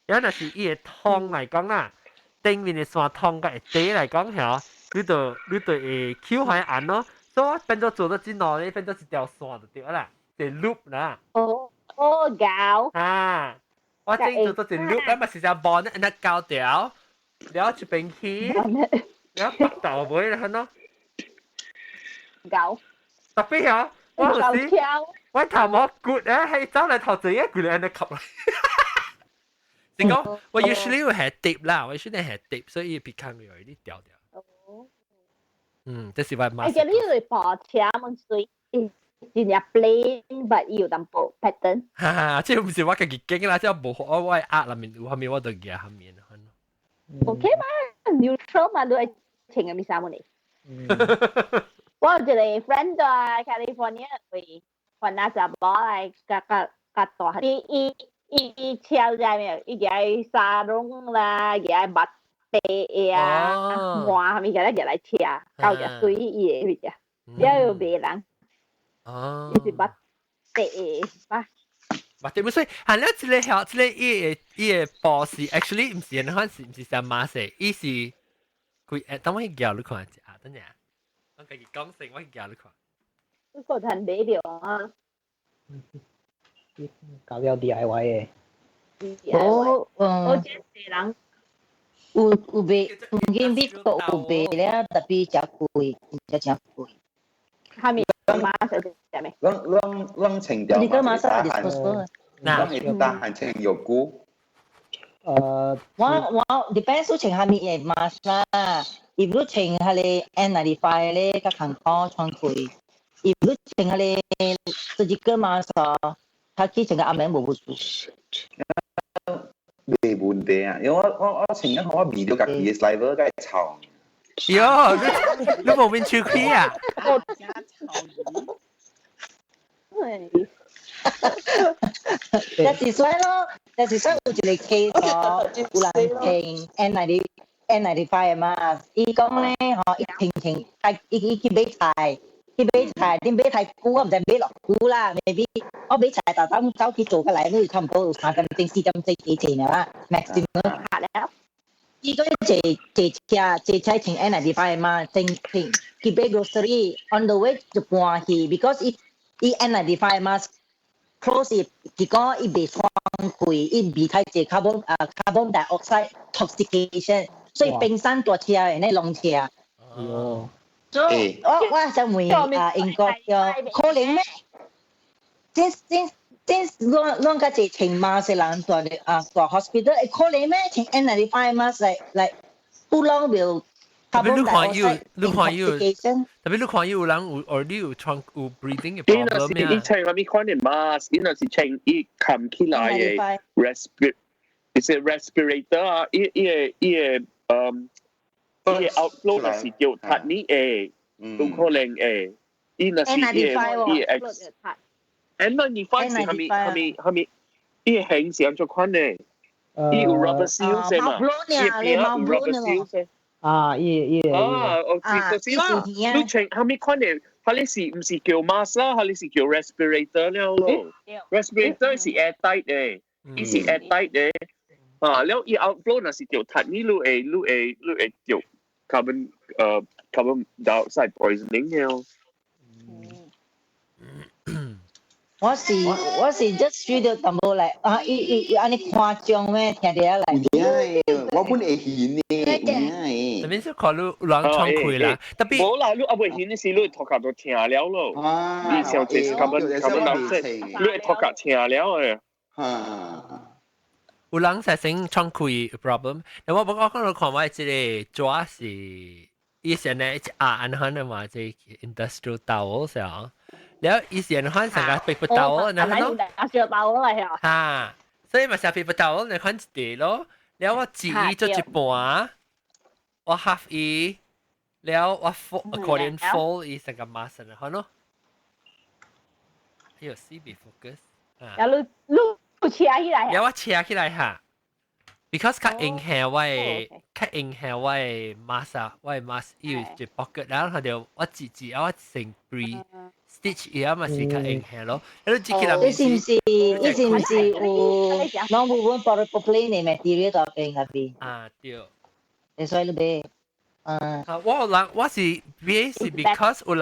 了若是伊會通來講啦，頂面的線通甲會短來講嚇，你就會 Q 開按咯。所以我變做做咗真耐咧，變做一條線就對啦，一 loop 啦。哦哦，搞。啊！我整做咗一 loop，咱嘛是只 bonnet 那膠條，了一邊起，了白頭尾啦，咯。搞。特別嚇，我有時我頭毛骨咧，係走來頭前一句咧，安尼吸來。是講我 usually 會係 tape 啦，我 usually 係 tape，所以別看有啲掉掉。哦。嗯，這是我媽。而且你係跑車門水，真正 plain but 有淡薄 pattern。哈哈，這唔是我家己經啦，這無我我壓裏面有下面我就夾下面。 OK 嘛，neutral 嘛，你係穿嘅咩衫呢？我有一個 friend 在 California 為還那查某來較較較大，伊伊伊超在沒？伊舉沙龍啦，舉襪底啊，換物件來舉來車，夠只水伊的迄只，了又袂人。哦，伊是襪底的，襪底，所以係咧，這個曉，這個伊個伊個布是 actually 毋是按款是毋是啥馬色，伊是佢誒，等我去夾你看一下，等陣，我家己講先，我去夾你看。你個趁買著啊？搞了 DIY 嘅。我我這世人有有賣，當今美國有賣了，特別誠貴，真正貴。蝦米馬色是啥物？攏攏攏穿掉你個馬色 disposable。攏會打寒穿藥膏。我我 depends 穿蝦米嘅 mask 啦，如果穿係個 N95 咧，較艱苦穿開；如果穿係個 surgical mask，較去穿個暗暝無無數。沒問題啊，因為我我我穿緊我味到家己嘅 saliva 該臭。喲，你你無面手氣啊？我就是說咯，就是說有一個 case 哦，有人穿 N90 N95 嘛，伊講咧吼，伊穿穿，啊，伊伊去買菜，去買菜，恁買菜久，我毋知買偌久啦，maybe 我買菜逐當走去做過來，你差唔多有3點鐘、4點鐘幾錢啦，maximum。伊講坐坐車坐車穿 N95 嘛，穿穿去買 grocery on the way 就搬去，because 伊伊 N95 mask close 伊，結果伊袂窗開，伊味太濟 carbon 啊 carbon dioxide toxication，所以冰山大車的那龍車。哦。所以我我想問啊，英國叫可能咩？這這這攏攏較濟穿 mask 的人蹛咧啊蹛 hospital 會可能咩？穿 N95 mask like like how long will 特別你看有，你看有，特別你看有人有，or 你有穿有 breathing 嘅 problem 伊穿啥物款的 mask，伊若是穿伊冚起來的 respir，是 respirator 啊，伊個 outflow 若是叫窒呢會，有可能會，伊若是伊個 X N95 是啥物啥物啥物，伊個形是按怎款的？伊有 rubber seal 是嘛？伊邊有 rubber seal 是。啊，伊伊啊，我知就是啦，你穿啥物款的？佢你是毋是叫 mask 啦？佢你是叫 respirator 了咯？respirator 是 air tight 的，伊是 air tight 的。啊，了伊 outflow 若是著窒呢，你會著 carbon dioxide poisoning 了。我是 just 輸到淡薄來啊！伊伊按呢誇張咩？聽著來。我本會顯呢，特別是看你人敞開啦，特別無啦，你猶未顯的時，你頭殼都疼了咯。你想這是 carbon dioxide，你會頭殼疼了的。有人實先敞開 problem，然後我講看我這個紙是以前呢，啊，按款的嘛，這 industrial towel 是啊。了以前款成個 paper towel，然後 industrial towel 嚟啊。嚇，所以嘛是 paper towel，你看一塊咯。了我折伊做一半，我 half 伊，了我 fold accordion fold 伊成個 mask 然後咯。哎呦，C B focus。啊，你你車起來。了我車起來哈，because 較影響我的，較影響我的 mask 啊，我的 mask 伊有一 pocket，然後佢就我折折啊，我成 pre stitch 伊啊嘛是較影響咯。你折起來。你是毋是？你是毋是有攏有阮 polypropylene 的 material 在邊那邊？啊對。你所以你買。啊，我有人我是買是 because 有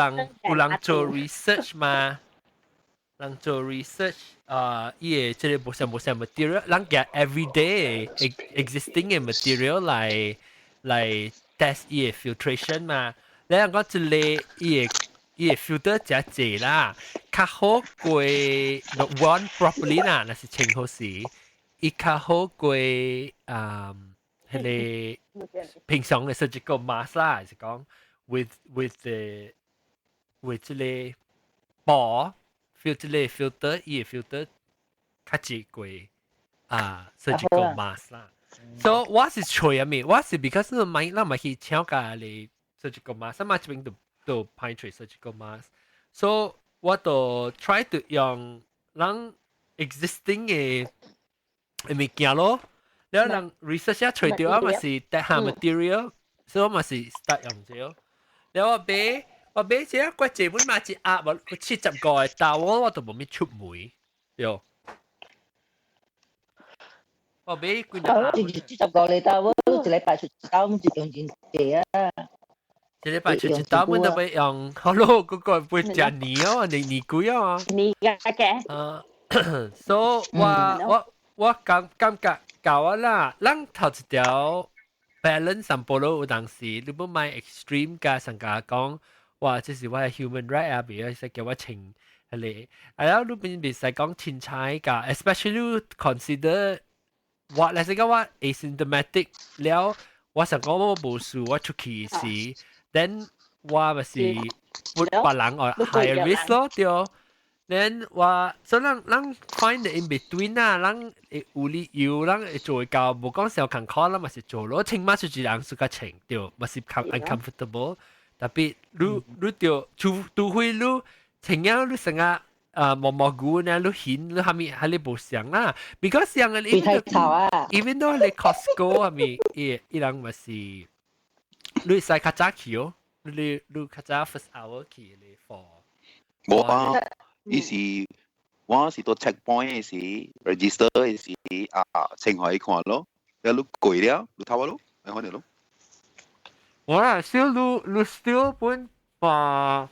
人做 research 嘛，人做 research 啊，伊個這個無啥無啥 material，人夾 everyday existing 的 material 來 test 伊個 filtration 嘛。你人講這個伊個 filter 誠濟啦，較好過 run properly 啦，若是穿好時，伊較好過啊彼個平常的 surgical mask 啦，是講 with 這個布 filter 這個 filter，伊個 filter 較濟過啊 surgical mask 啦。So 我是揣啥物，我是 because 你買咱嘛去請教你 surgical mask，嘛這邊就歹揣 surgical mask。So 我就 try to 用咱 existing 的物件咯。了人 research 一揣著啊嘛是得下 material，所以我嘛是 start 用這個。了我買這個這本嘛一盒，我75個 towel 我都無咪出門，對。我買幾盒。75個 towel，一禮拜出一刀，就用真濟啊。一禮拜出一刀，阮都欲用，好咯，嗰個會食年哦，年年幾啊？年嘅。啊，所以我感覺夠啊啦，咱頭一條 balance 上波咯，有當時你欲莫 extreme 甲上家講，哇，這是我的 human right 啊，袂使叫我穿彼個，啊，你變袂使講凊彩甲，especially consider 我來是講我 asymptomatic 了，我想講我無事，我出去時，then 我咪是 put 別人 on higher risk 咯，對。then 我所以咱 find the in between 啊，咱會有理由，咱會做到無講小艱苦，咱嘛是做咯。穿 mask 是一人suka 穿，對，嘛是 uncomfortable。特別你著除非你穿了你成個啊毛毛菇呢，你顯你蝦米係你無相啦。because 像個 even though 你 Costco 係咪伊伊人嘛是你使較早去哦，你較早 first hour 去你 for。無啊。伊是我是到 checkpoint 的時 register 的時啊，清開看咯，了你過了，你頭咯，你看到咯。我啦，still 你 still 本把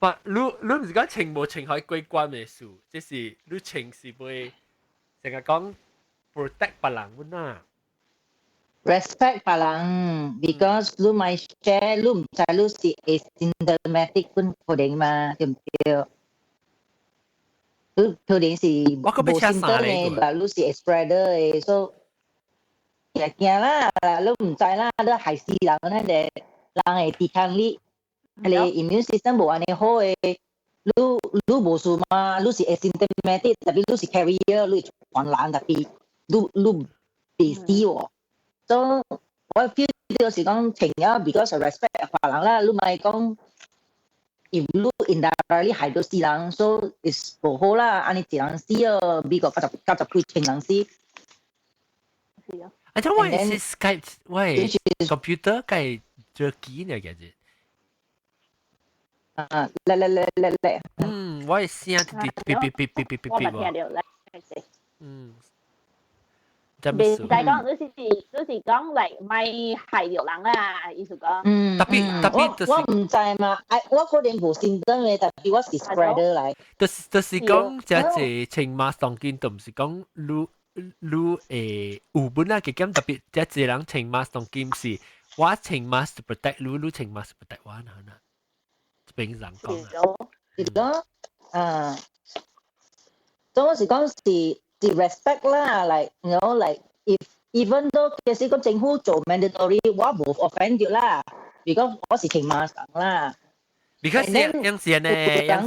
把你毋是講穿無穿開過關的事，這是你穿是會成日講 protect 別人本啊。 respect 別人，because 你咪 share，你毋知你是 asymptomatic 本可能嘛，對毋對？你可能是無 symptom 的，但你是 spreader 的，所驚啦，你毋知啦，你害死人那個人的抵抗力，彼個 immune system 無按呢好的，你無事嘛，你是 asymptomatic，特別你是 carrier，你傳人特別你袂死喎。所以我 feel 到是講情啊，because of respect 別人啦，你莫講，if 你 indirectly 害到死人，so is 無好啦，按呢一人死哦，美國九十幾千人死。是啊。啊，這我是 Skype，我 computer 該做機呢個字。啊，來來來來來。嗯，我聲直直嗶嗶嗶嗶嗶嗶我嘛聽著來。嗯。袂使講，你是講嚟莫害著人啦，意思講。嗯，特別特別就是我毋知嘛，我可能無 symptom 的，但是我是 spreader 來。就是講，這濟穿 mask 當今都毋是講你會有本啊，嘅咁特別，這濟人穿 mask 當今是我穿 mask to protect 你，你穿mask to protect 我，嗱嗱，這邊人講啊。是咯，啊，所以我是講是 respect 啦，like like if even though 其實個政府做 mandatory，我無 offend 著啦，because 我是穿 mask 啦。 because 有時呢，有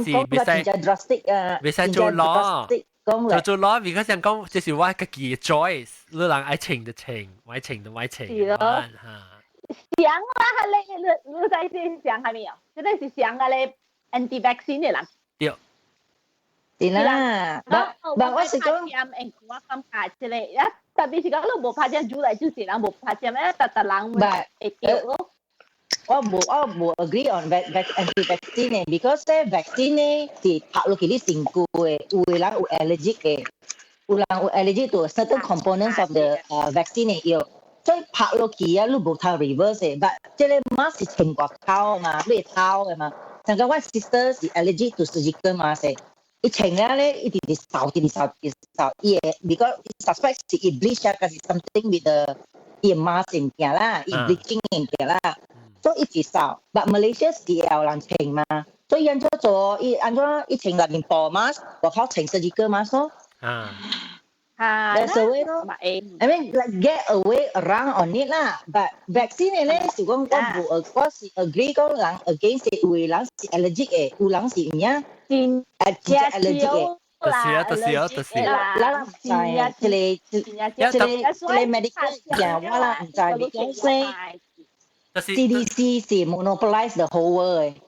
時袂使 drastic 啊，袂使做 law，做做 law，because 人講這是我家己嘅 choice，你人愛穿就穿，愛穿就愛穿。是咯。想啦，你在先想係咪啊？這個是想個咧 anti-vaccine 的人。對。是啦，但我是講，我感覺這個，啊，特別是講你無拍針，煮來就是人無拍針，啊，逐逐人會著咯。我無 agree on anti-vaccine 嘅，because 咧 vaccine 咧是拍落去你身軀的，有的人有 allergic 嘅，有人有 allergic to certain components of the vaccine 的藥，所以拍落去啊，你無通 reverse 的。but 這個 mask 是穿外口嘛，你會透的嘛。像講我 sister 是 allergic to surgical mask 的，伊穿了咧，伊直直掃，直直掃，直直掃，伊會 because suspect 是伊 bleach 啊，還是 something with the 伊 mask 物件啦，伊 bleaching 物件啦。所以一直掃，but Malaysia 是有人穿嘛，所以按怎做？伊按怎伊穿內面布 mask，外口穿 surgical mask 咯。啊。啊。 That's the way 咯。I mean like get away around on it 啦，but vaccine 咧是講我無，我是 agree 講人 against 有的人是 allergic 的，有人是有影，真真 allergic 的。就是啊，就是啊，就是。咱人毋知啊，這個 medical 件我人毋知，because CDC 是 monopolize the whole world 的。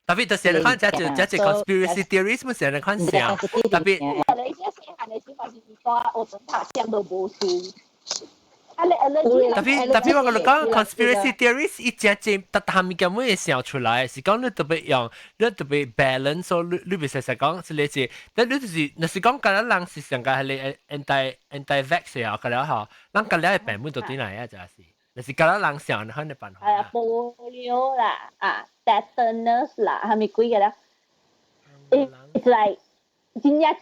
特別就是你看這就這就 conspiracy theories 咪成日看想，特別。你這細漢的時嘛是大學拍針都無事。啊你特別特別我跟你講 conspiracy theories 伊真正特特物件會想出來，是講你特別用，你特別 balance，所以你袂使使講是你是，但你就是若是講敢若人是上個係你 anti vax 啊，個了吼，咱個了的版本到底來啊，就是。若是敢若人想可能辦法。啊，polio 啦，啊，tetanus 啦，係咪幾個啦？It's like 真正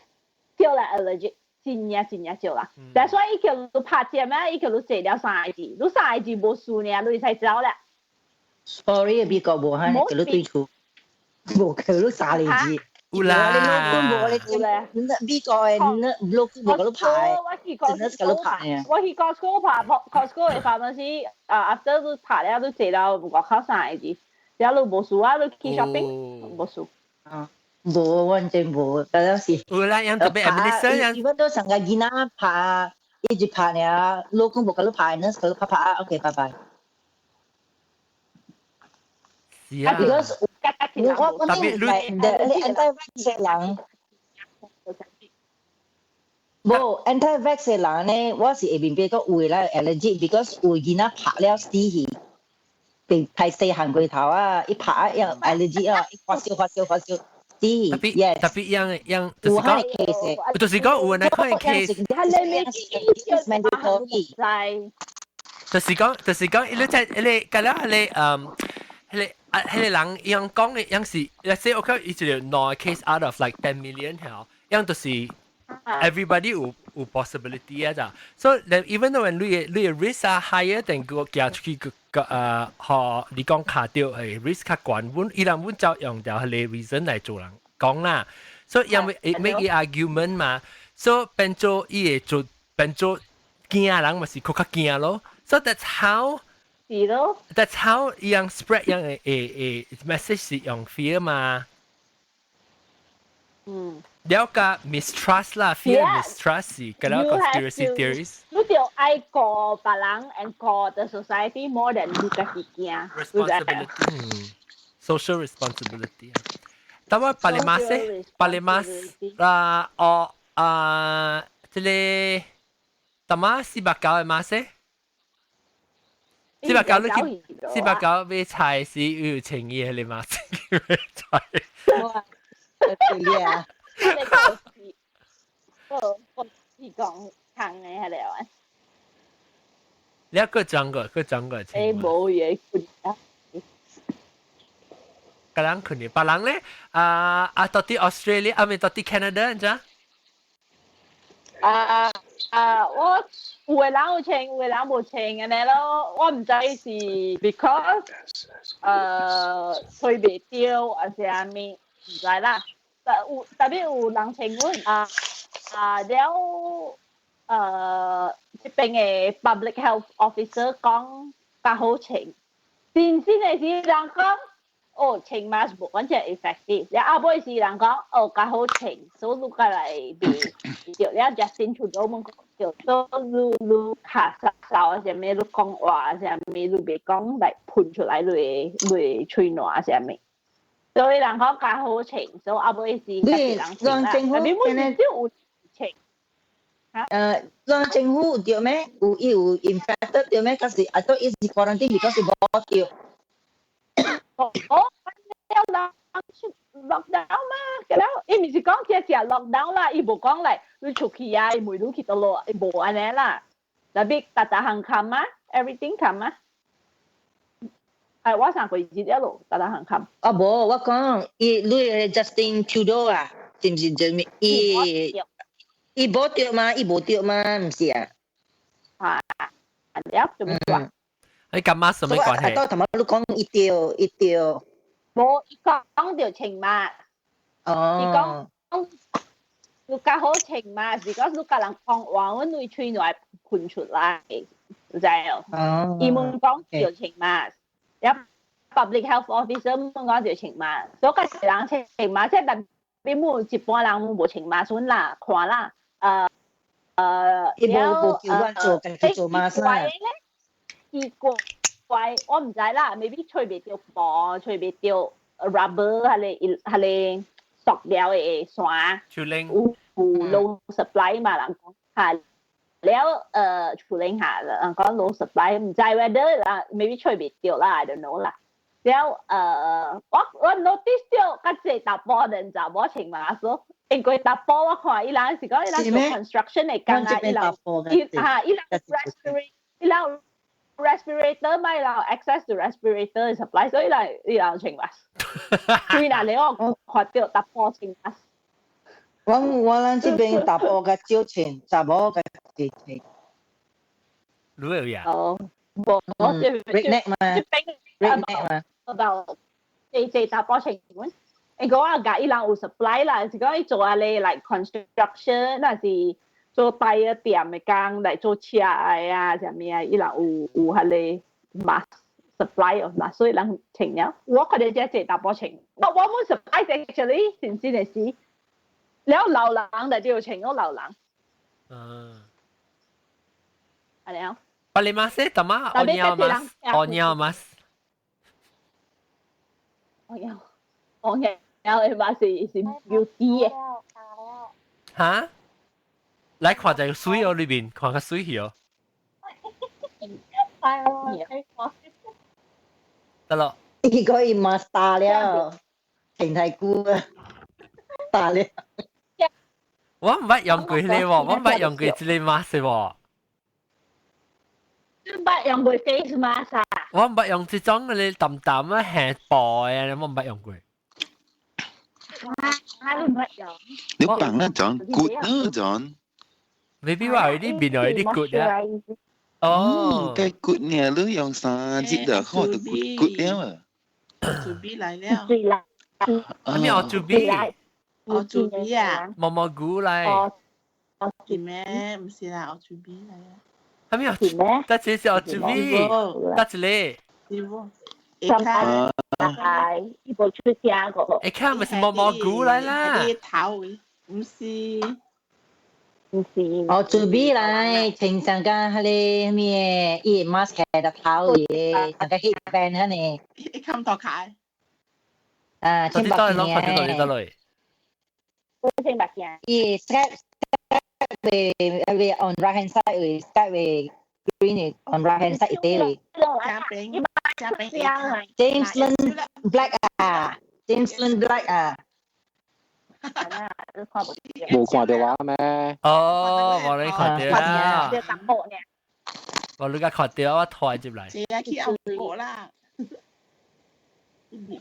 少啦，allergic。真正真正少啦。但所以伊叫你拍針啊，伊叫你坐了三個字，你三個字無事呢，你會使走啦。 Sorry，美國無哈，叫你對厝，無叫你三個字。有啦，有啦，美國的老無共你拍，真的是共你拍啊。我去 Costco 拍，Costco 的 pharmacy 啊，after 你拍了，你坐了外口三個字，然後你無事啊，你去 shopping 無事。啊。無，完全無，當然是。有啦，樣特別 administer 樣。一般都上個囡仔拍，一直拍呢，老公無共你拍，那共你拍拍，OK，拜拜。是啊。 Because 我特別你 anti-vax 的人，無 anti-vax 的人呢，我是會明白講有的人 allergic，because 有囡仔拍了死去。被太細漢過頭啊，一拍啊，要 allergic 啊，一發燒發燒發燒。特別特別樣樣，就是講，就是講有那款 case，就是講，你在你個了彼個彼個啊，彼個人樣講的樣是，let's say 我看伊一個兩 case out of like 10 million 嚇，樣就是 everybody 有 possibility 啊咋，所以 even though when 你的 risk 啊 higher than 個行出去個個予你講卡著係 risk 較懸，阮伊人阮就用著彼個 reason 來做人講啦，所以因為 make argument 嘛，所以變做伊會做變做。驚人咪是較較驚咯。So that's how 是咯。 That's how 伊樣 spread 樣嘅誒誒 message 是用 fear 嘛。了解 mistrust 啦，fear mistrust 是嗰個 conspiracy theories。你就愛顧別人 and 顧 the society more than 你家己驚。 Responsibility，social responsibility。但我別個 mask，別個 mask 啊，哦啊，這個，淡仔490嘅 mask，四百九你去四百九買菜時有穿伊彼個 mask 買菜。對啊。我我是講空嘅係嚟啊！你一個講過，個講過。冇嘢啊！個人困嘅，別人咧，啊啊，到底 Australia 啊，咪到底 Canada，你知？啊啊！我有的人有穿，有的人無穿按呢咯。我毋知是 because 吹袂著，還是啥物，毋知啦。但有特別有人穿阮啊啊了，這邊的 public health officer 講較好穿。真真的是人講，哦，穿 mask 無完全 effective。了後尾是人講，哦，較好穿，所以你過來袂著了 Justin Trudeau 們講，所以你你咳嗽啥物，你講話啥物，你袂講來噴出來你的你的喙瀾啥物。所以人講較好穿，所以後尾是家己人穿啦。政府特別每次有穿。咱政府有著咩？有伊有 infected 著咩？可是 I thought 伊是 quarantine because 伊無著。哦，了人出 lockdown 嘛，了伊毋是講只只 lockdown 啦，伊無講來你出去啊，伊問你去佗落，伊無按呢啦。特別逐逐項冚啊，everything 冚啊。哎，我上過日了咯，逐逐項冚。啊無，我講伊你 Justin Trudeau 啊，是毋是就伊伊無著嘛？伊無著嘛？毋是啊？啊，了做咩話？你咁媽什麼關係？啊，頭先你講伊著伊著。無，伊講著穿 mask。哦。伊講你較好穿 mask，是講你共人講話，阮對喙內噴出來，知無？哦。伊們講著穿 mask，了 public health officer 們講著穿 mask，所以較濟人穿 mask，即係特別每一般人無穿 mask 啦，看啦，伊無無叫阮做，家己做 mask 啦。奇怪，我毋知啦，maybe 吹袂著布，吹袂著 rubber，彼個塑料的線，有有 low supply 嘛，人講嚇，了處理下，人講 low supply，毋知 whether 啦，maybe 吹袂著啦，I don't know 啦。了我 notice 到較濟查埔人查某穿 mask，因為查埔我看伊人是講伊人做 construction 的工啊，伊人伊嚇伊人 respirator 伊人 respirator 嘛，伊人 access to respirator supply，所以伊人伊人穿 mask。所以嗱，你我看到查埔穿 mask。我我咱這邊查埔較少穿，查某較濟穿。你有呀？哦，無，我這 redneck 嘛，redneck 嘛。 about 濟濟查埔穿阮。伊講啊，共伊人有 supply 啦，是講伊做啊咧，like construction，那是做大嘅店的工，來做車的啊，啥物啊，伊人有有彼個 mask supply of mask，所以人穿了。我看到這濟查埔穿，我我冇 surprise actually，真真的是，了老人就就穿咗老人。係了。巴里馬斯，淡仔お似合います。お似合います。お似お似合的嘛是是 beauty 的。哈？來看一個水哦，裏面看較水去哦。係啊，得咯。伊個伊嘛打了，停太久啊，打了。我毋捌用過彼個喎，我毋捌用過這個 mask 喎。你捌用過 face mask 啊？我毋捌用這種嗰啲淡淡啊，輕薄嘅，我毋捌用過。啊，你毋捌用？你講啦，John good 啦，John。 Maybe 我有啲面有啲 good 啊。哦，該 good 呢，你用三節就好就 good good 了啊。主 B 來了。對啦。咩我主 B？我主 B 啊。毛毛菇來。哦，是咩？唔是啦，我主 B 來啊。係咪啊？得一個是我做咩？得一個。是無？三係，伊無出聲個。會看咪是毛毛菇來啦。啲頭嘅，唔是。唔是。哦，做咩來？穿上個彼个咩？伊 mask 喺個頭嘅，上個 headband 彼呢？一冚頭卡。啊，穿目鏡。到落。穿目鏡。伊 strap 會會 on right hand side 會 strap 會 green on right hand side 一啲位。加餅 James Lin Black 啊，James Lin Black 啊。冇看到我咩？哦，我你看到啦。我你個看到，我拖入來。是啊，去按摩啦。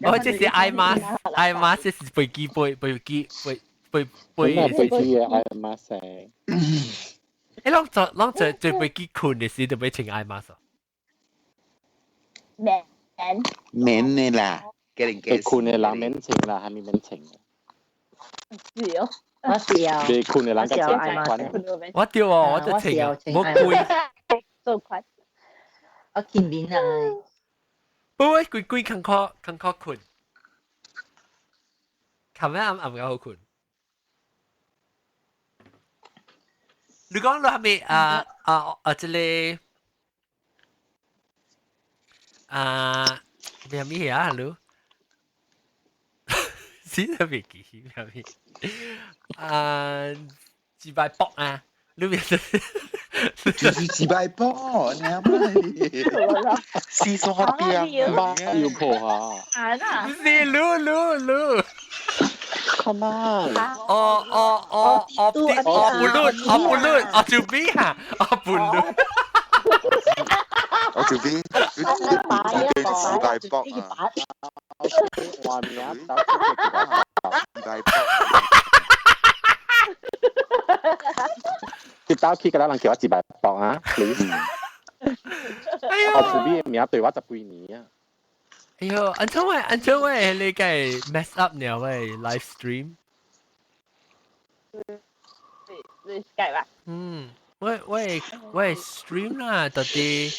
我這是 eye mask，eye mask 這是飛機飛飛機飛飛飛。飛機嘅 eye mask。誒，攏做攏做做飛機睏的時就欲穿 eye mask。免免的啦，會睏的人免穿啦，還沒免穿。是哦，我是啊。袂睏的人較穿款。我對哦，我就穿啊，無貴。做款。我見面啊。不過規規較較較較睏，琴日暗暗較好睏。你講你係咪啊啊啊？這個啊咩咩啊？你死都未記咩咩啊？自敗搏啊！你別就是自敗搏，你阿媽，思索啲啊，要破下。唔是，嚕嚕嚕。 Come on！哦哦哦哦哦不論，哦不論，哦就比哈，哦不論。我就比，你自敗搏啊！畫面自敗搏。接到去，個人叫我自敗搏啊，please。我自比嘅名對我十幾年啊。哎呦，安怎喂，安怎喂，你個 mess up 了喂，live stream。你 Skype 啊？嗯，我我我 stream 啦，到底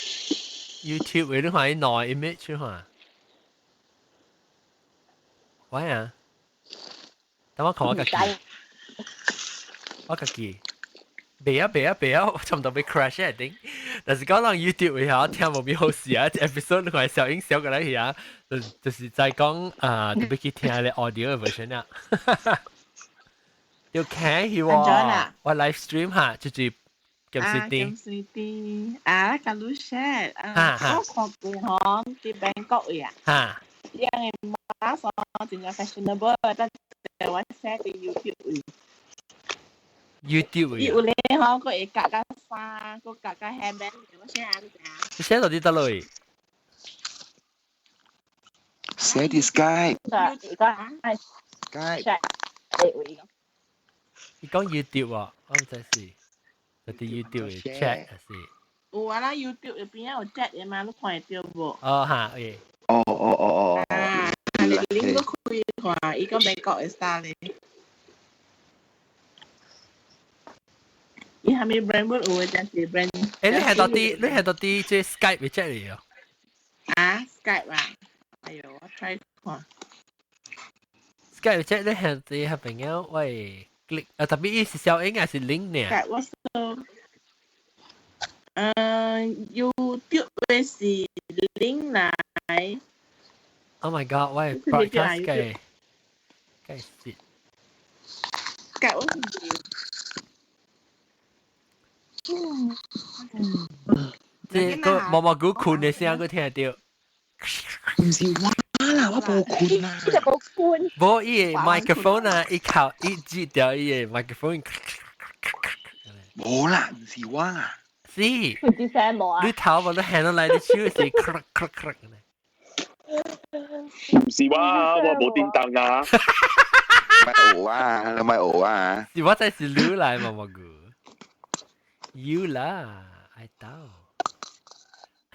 YouTube 你看伊內 image 看。喂啊，等我看我家己，我家己。袂啊袂啊袂啊，差唔多欲 crash 一定。但是講人 YouTube 會曉聽無咩好事啊，episode 你看小英小過來遐，就是在講啊，特別去聽咧 audio version 啊。要聽去喎，我 live stream 下就是金水啲。金水啲啊，甲你 share 啊，我看過吼，佇 Bangkok 呀。哈。樣的馬上真正 fashionable，但係我 share 佇 YouTube 位。 YouTube 伊有咧吼，佫會夾甲衫，佫夾甲 hairband，我寫啊，你知影？你寫到佇佗落？寫佇 Skype。 Skype。伊講 YouTube 啊，我毋知是，就佇 YouTube 的 chat 還是？有啊啦，YouTube 入邊有 chat 的嘛，你看會著無？哦哈，誒。哦哦哦哦。啊，你你閣開看，伊講美國的衫咧。伊係咪 brand 有的真是 brand？誒，你係到底你係到底這 Skype 嘅 chat 嚟哦？啊，Skype 啊，哎呦，我 try 看。 Skype chat 你係啲係朋友喂 click 啊，特別伊是小英還是 link 呢？Skype 我說，嗯，YouTube 的是 link 來。 Oh my god！喂，broadcast 嘅嘅是。 Skype 我是。這個毛毛菇睏的聲，閣聽得著。毋是我啦，我無睏啦。你就無睏。無伊的麥克風啊，伊靠伊接掉伊的麥克風。無啦，毋是我啦。是。唔知聲無啊？你頭無你行落來，你手是咔咔咔。毋是我，我無叮當啊。咪學啊，你咪學啊。是我真是你來毛毛菇。有啦，愛到。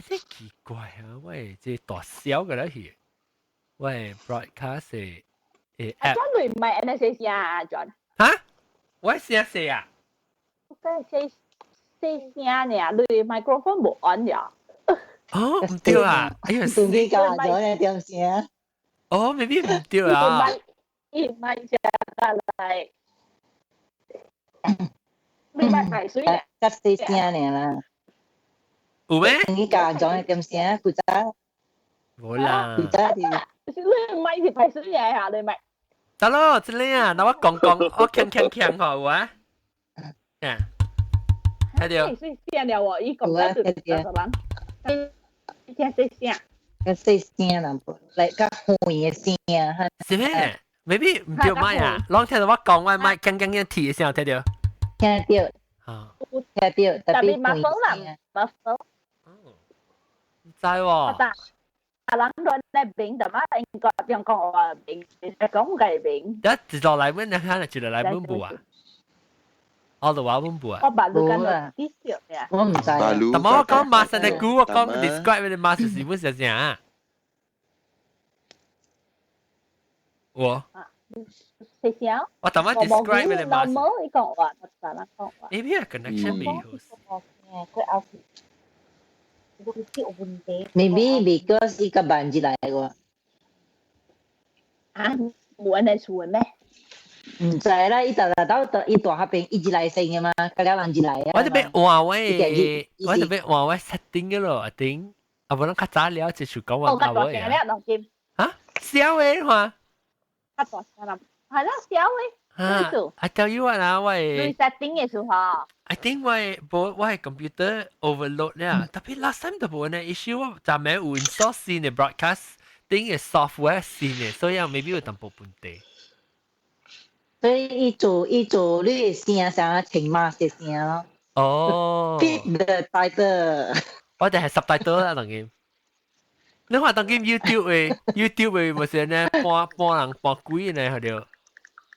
這奇怪啊！喂，這大小個來去，喂，broadcast 的 app。John 你唔係 NSA 啊，John。嚇？我寫誰啊？我寫寫細聲呢，你 microphone 無按呀。哦，唔對啊，哎呀，斷機教咗呢點聲。哦，maybe 唔對啊。伊咪食來，你咪排水咧。較細聲呢啦。有咩？你教咗呢點聲，古早。冇啦。古早是。你咪是排水嘅嚇，你咪。得咯，這裡啊，那我講講，我鏘鏘鏘好啊。啊，睇到。細聲了喎，伊講得就得人。聽細聲。較細聲啦，來較遠嘅聲。是咩？maybe 唔對麥啊，攏聽到我講我麥鏘鏘鏘鐵聲，聽到。聽到。啊。聽到，特別麻煩啦，麻煩。唔知喎。啊，人亂咧邊，但係應該點講話邊，講嘅邊。一落來阮，你看一落來阮無啊？我就話阮無啊。我把你講到啲少嘅。我唔知。但我講 mask 的歌，我講 describe 的 mask 是本是啥？我。謝謝。我頭先 describe 的 mask。冇，你講話，我講話。呢邊 connection 未好。 Maybe because 伊個班子來個。啊，冇人來厝咩？唔知啦，伊逐日到伊大學邊一直來生嘅嘛，個了人一來啊。我這邊換位，我這邊換位 setting 嘅咯，阿頂，啊無人較早了，就是講話阿位啊。啊，小嘅話。較大聲啦，係啦，小嘅。啊，I tell you what 啊，我你 setting 嘅時候。 I think 我無我係 computer overload 咧，特別 last time 都無呢 issue，我昨暝有 install 新嘅 broadcast 頂嘅 software 新嘅，所以 maybe 有淡薄問題。所以伊做伊做你嘅聲像穿 mask 嘅聲咯。哦。 Fit the title。我哋係 subtitle 啦，當然。你話當今 YouTube 嘅 YouTube 嘅咪是呢，搬搬人搬鬼呢，係對。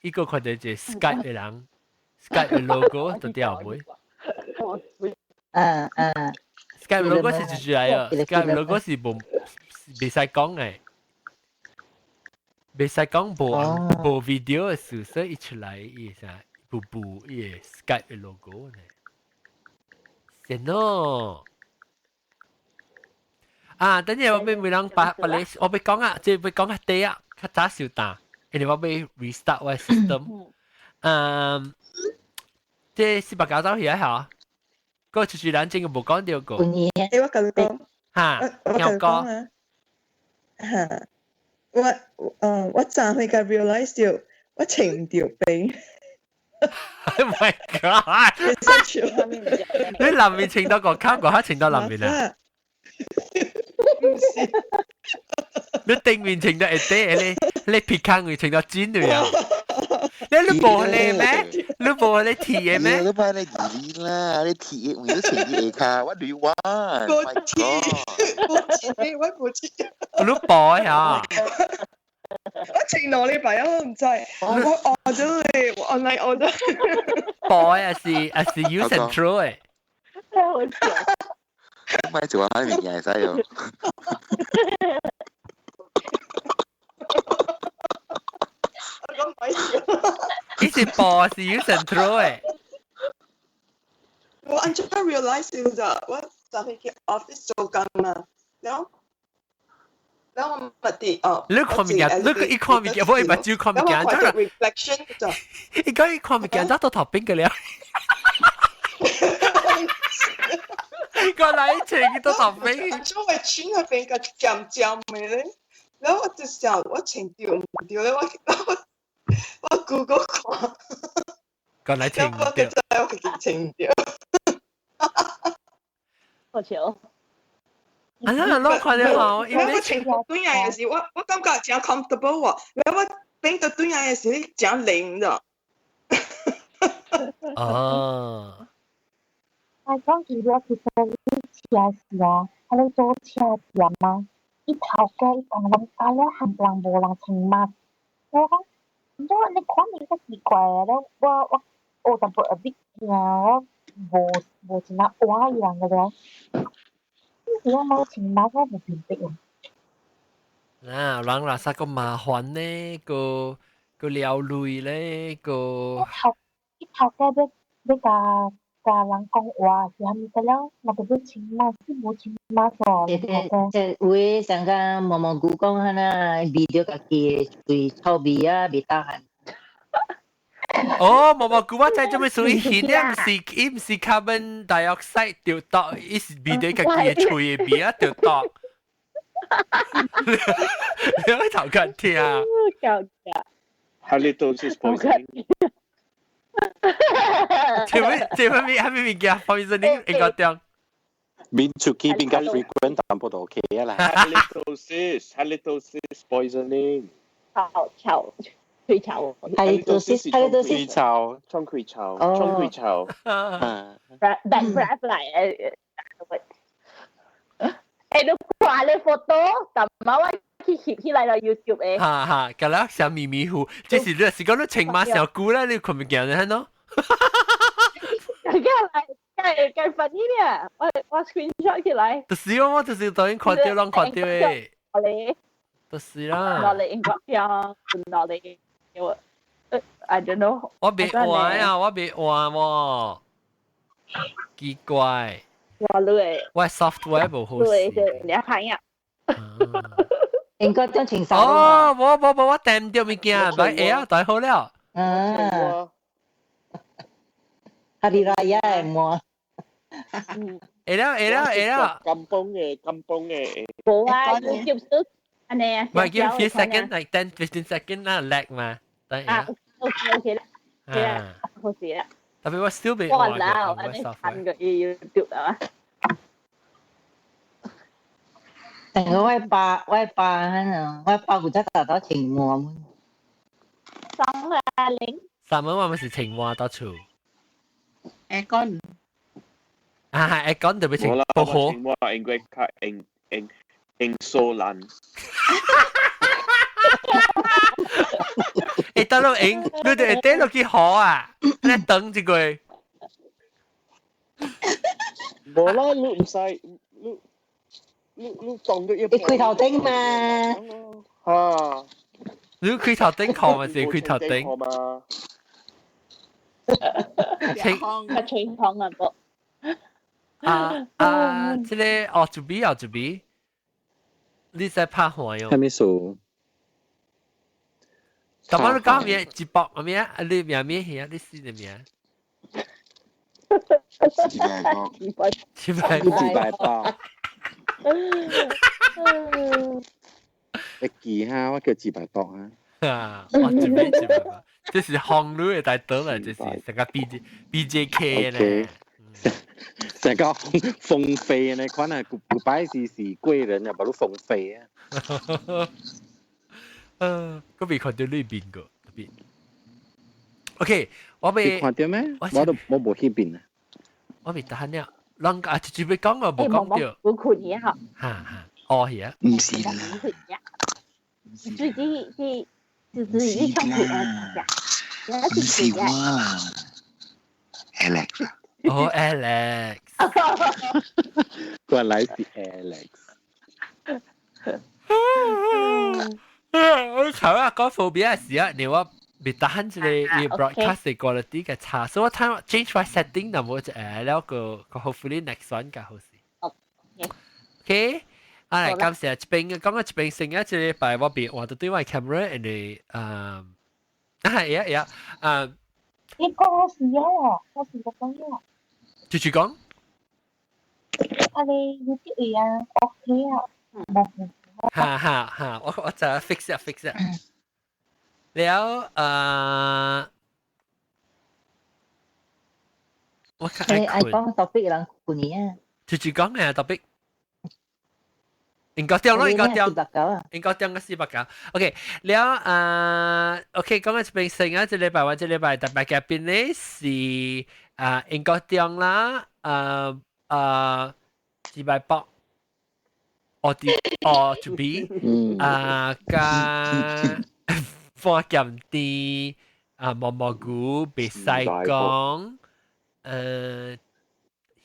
伊個看到一個 Skype 嘅人，Skype 嘅 logo 就掉尾。嗯嗯。 Skype logo 是出來啊，Skype logo 是無袂使講嘅，袂使講無無 video 嘅事，所以伊出來伊啥無無伊個 Skype 嘅 logo 呢。先咯。啊，等陣我俾每人把把你，我俾講啊，即係俾講下第啊，較早小打。因為我欲 restart 我 system。嗯，這490走起來嚇，個就是咱這個無講到過。欸，我共你講。嚇，我共你講啊。嚇，我我昨昏才 realize 到我穿毋著邊。 Oh my god！你南面穿到個卡，個下穿到南面啊？唔是。你頂面穿到會底，你你皮坑會穿到尖對啊？你你無咧咩？你無咧鐵嘅咩？你擺你二啦，你鐵嘅，你穿嘅卡，What do you want？無鐵，無鐵，我無鐵。你播呀？我穿2禮拜我唔知，我 order 咧，我 online order。播還是還是 use and throw 誒？好笑。唔係做下啲嘢使用。我講笑。伊是播是 use and throw 誒。我按怎 realize 咋？我昨日去 office 做工嘛，然後然後我咪啲哦。你看物件，你一看物件，我伊目睭看物件，就 reflection 就。伊講伊看物件，早到頭邊個了。個來穿到頭邊。做會穿嗰邊個尖尖的咧，然後我就想我穿對唔對咧？我我我 Google 看。個來穿唔對。我自己穿唔對。好笑。啊！咱攏看著吼，因為我穿對眼嘅時，我我感覺真 comfortable 喎。然後我變到對眼嘅時，真靈咗。哦。我講伊了，其實你車時啊，他咧做車店啊，伊頭家伊講人家了冚唪唥無人穿 mask，我講，唔知你看你個奇怪啊，咧我我有淡薄 a bit 驚，我無無真啊活伊人個了。你我冇穿 mask 我無明白啊。啊，人垃圾個麻煩呢，個個療累咧，個。頭伊頭家欲欲共。甲人講話是啥物個了，嘛特別穿 mask，無穿 mask 哦。對對，即有的上個毛毛菇講彼那味著家己的喙臭味啊，袂大漢。哦，毛毛菇我知做咩屬於彼毋是伊毋是 carbon dioxide 著毒，伊是味著家己的喙的味啊著毒。你去頭殼聽。搞笑。 Halitosis poisoning。這咩這咩咩咩物件？poisoning 應該點？面出去變較 frequent，淡薄就 OK 啊啦。 Halitosis poisoning。臭臭吹臭。 Halitosis 吹臭，沖氣臭，沖氣臭。 Bad breath 嚟誒。誒，你看你 photo，但係我去翕起來了 YouTube 誒。哈哈，咁啦，小迷迷糊，這是你是講你穿馬小久啦，你看唔見人喏。咁來，計計 funny 呢？我 screenshot 起來。就是我就是當然看到，攏看到的。我嚟。就是啦。落嚟英國呀，落嚟我，I don't know。我別換啊，我別換喎，奇怪。我你我 software 無好勢。你睇呀。應該將穿衫。哦，無無無，我訂唔到物件，買會啊，帶好了。啊。Hari Raya 誒，會了會了會了。金邦嘅金邦嘅。無啊，YouTube 按呢啊。唔係，give few second, like 10, 15 second 啦，lag 嘛。啊，OK OK 啦，係啊，好事啦。特別我 still 未哇啦，按呢睇個 YouTube 啊。但係我爸我爸啊，我爸負責達到情話。爽啊，玲。三蚊我咪是情話到處。 Aircon。啊，係 aircon 特別情不好。我應該較用用用蘇蘭。欸，等落用，你哋會跌落去河啊？你等一個。無啦，你唔使，你你你撞到一。你開頭頂嘛？嚇！你開頭頂看咪是開頭頂嘛？清較清風啊，無。啊啊！這個哦，準備哦，準備。你在拍火喲？啥物事？咁我你講咩？直播咩啊？你名咩戲啊？你死的名？自敗博，自敗自敗博。會記哈，我叫自敗博啊。啊，我自敗自敗博，這是紅女的大刀啦，這是成個 B J B J K 咧。成個風飛呢款啊，古古擺是是貴人啊，無你風飛啊。嗯，嗰邊看到呢邊個特別。OK，我未看到咩？我都我無去邊啊。我未得閒了，人啊直接講我無講到。冇困嘢嚇。哈哈，哦係啊。唔是啦。最近是就是一唱苦啊，唔是我啦，Alex 啦。哦，Alex。原來是 Alex。我頭啊講 phobia 時啊，你我未得閒這個伊 broadcast quality 嘅差，所以我睇 change my setting 就冇就了個個 hopefully next one 較好勢。OK，啊嚟感謝一邊講個一邊先啊，這禮拜我別換到對外 camera，因為啊係啊係啊，啊。你講我是啊，我是個講啊。繼續講。啊你 YouTube 啊，OK 啊，冇。哈哈哈！我我就 fix 啊 fix 啊。了我較愛愛講 topic 人困去啊。直接講嘅 topic。應該掉咯，應該掉。應該掉個489。OK，了OK，講緊這邊成啊，這禮拜或這禮拜特別嘉賓咧是啊，應該掉啦，480。哦啲哦 to be 啊加放鹹啲啊毛毛菇別使講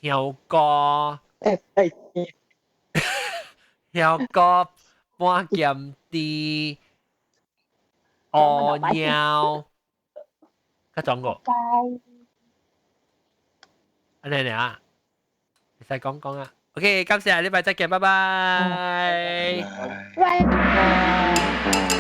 香膏香膏半鹹啲哦尿，佢講過。按呢爾，會使講講啊。OK，感謝，禮拜再見，拜拜。拜拜。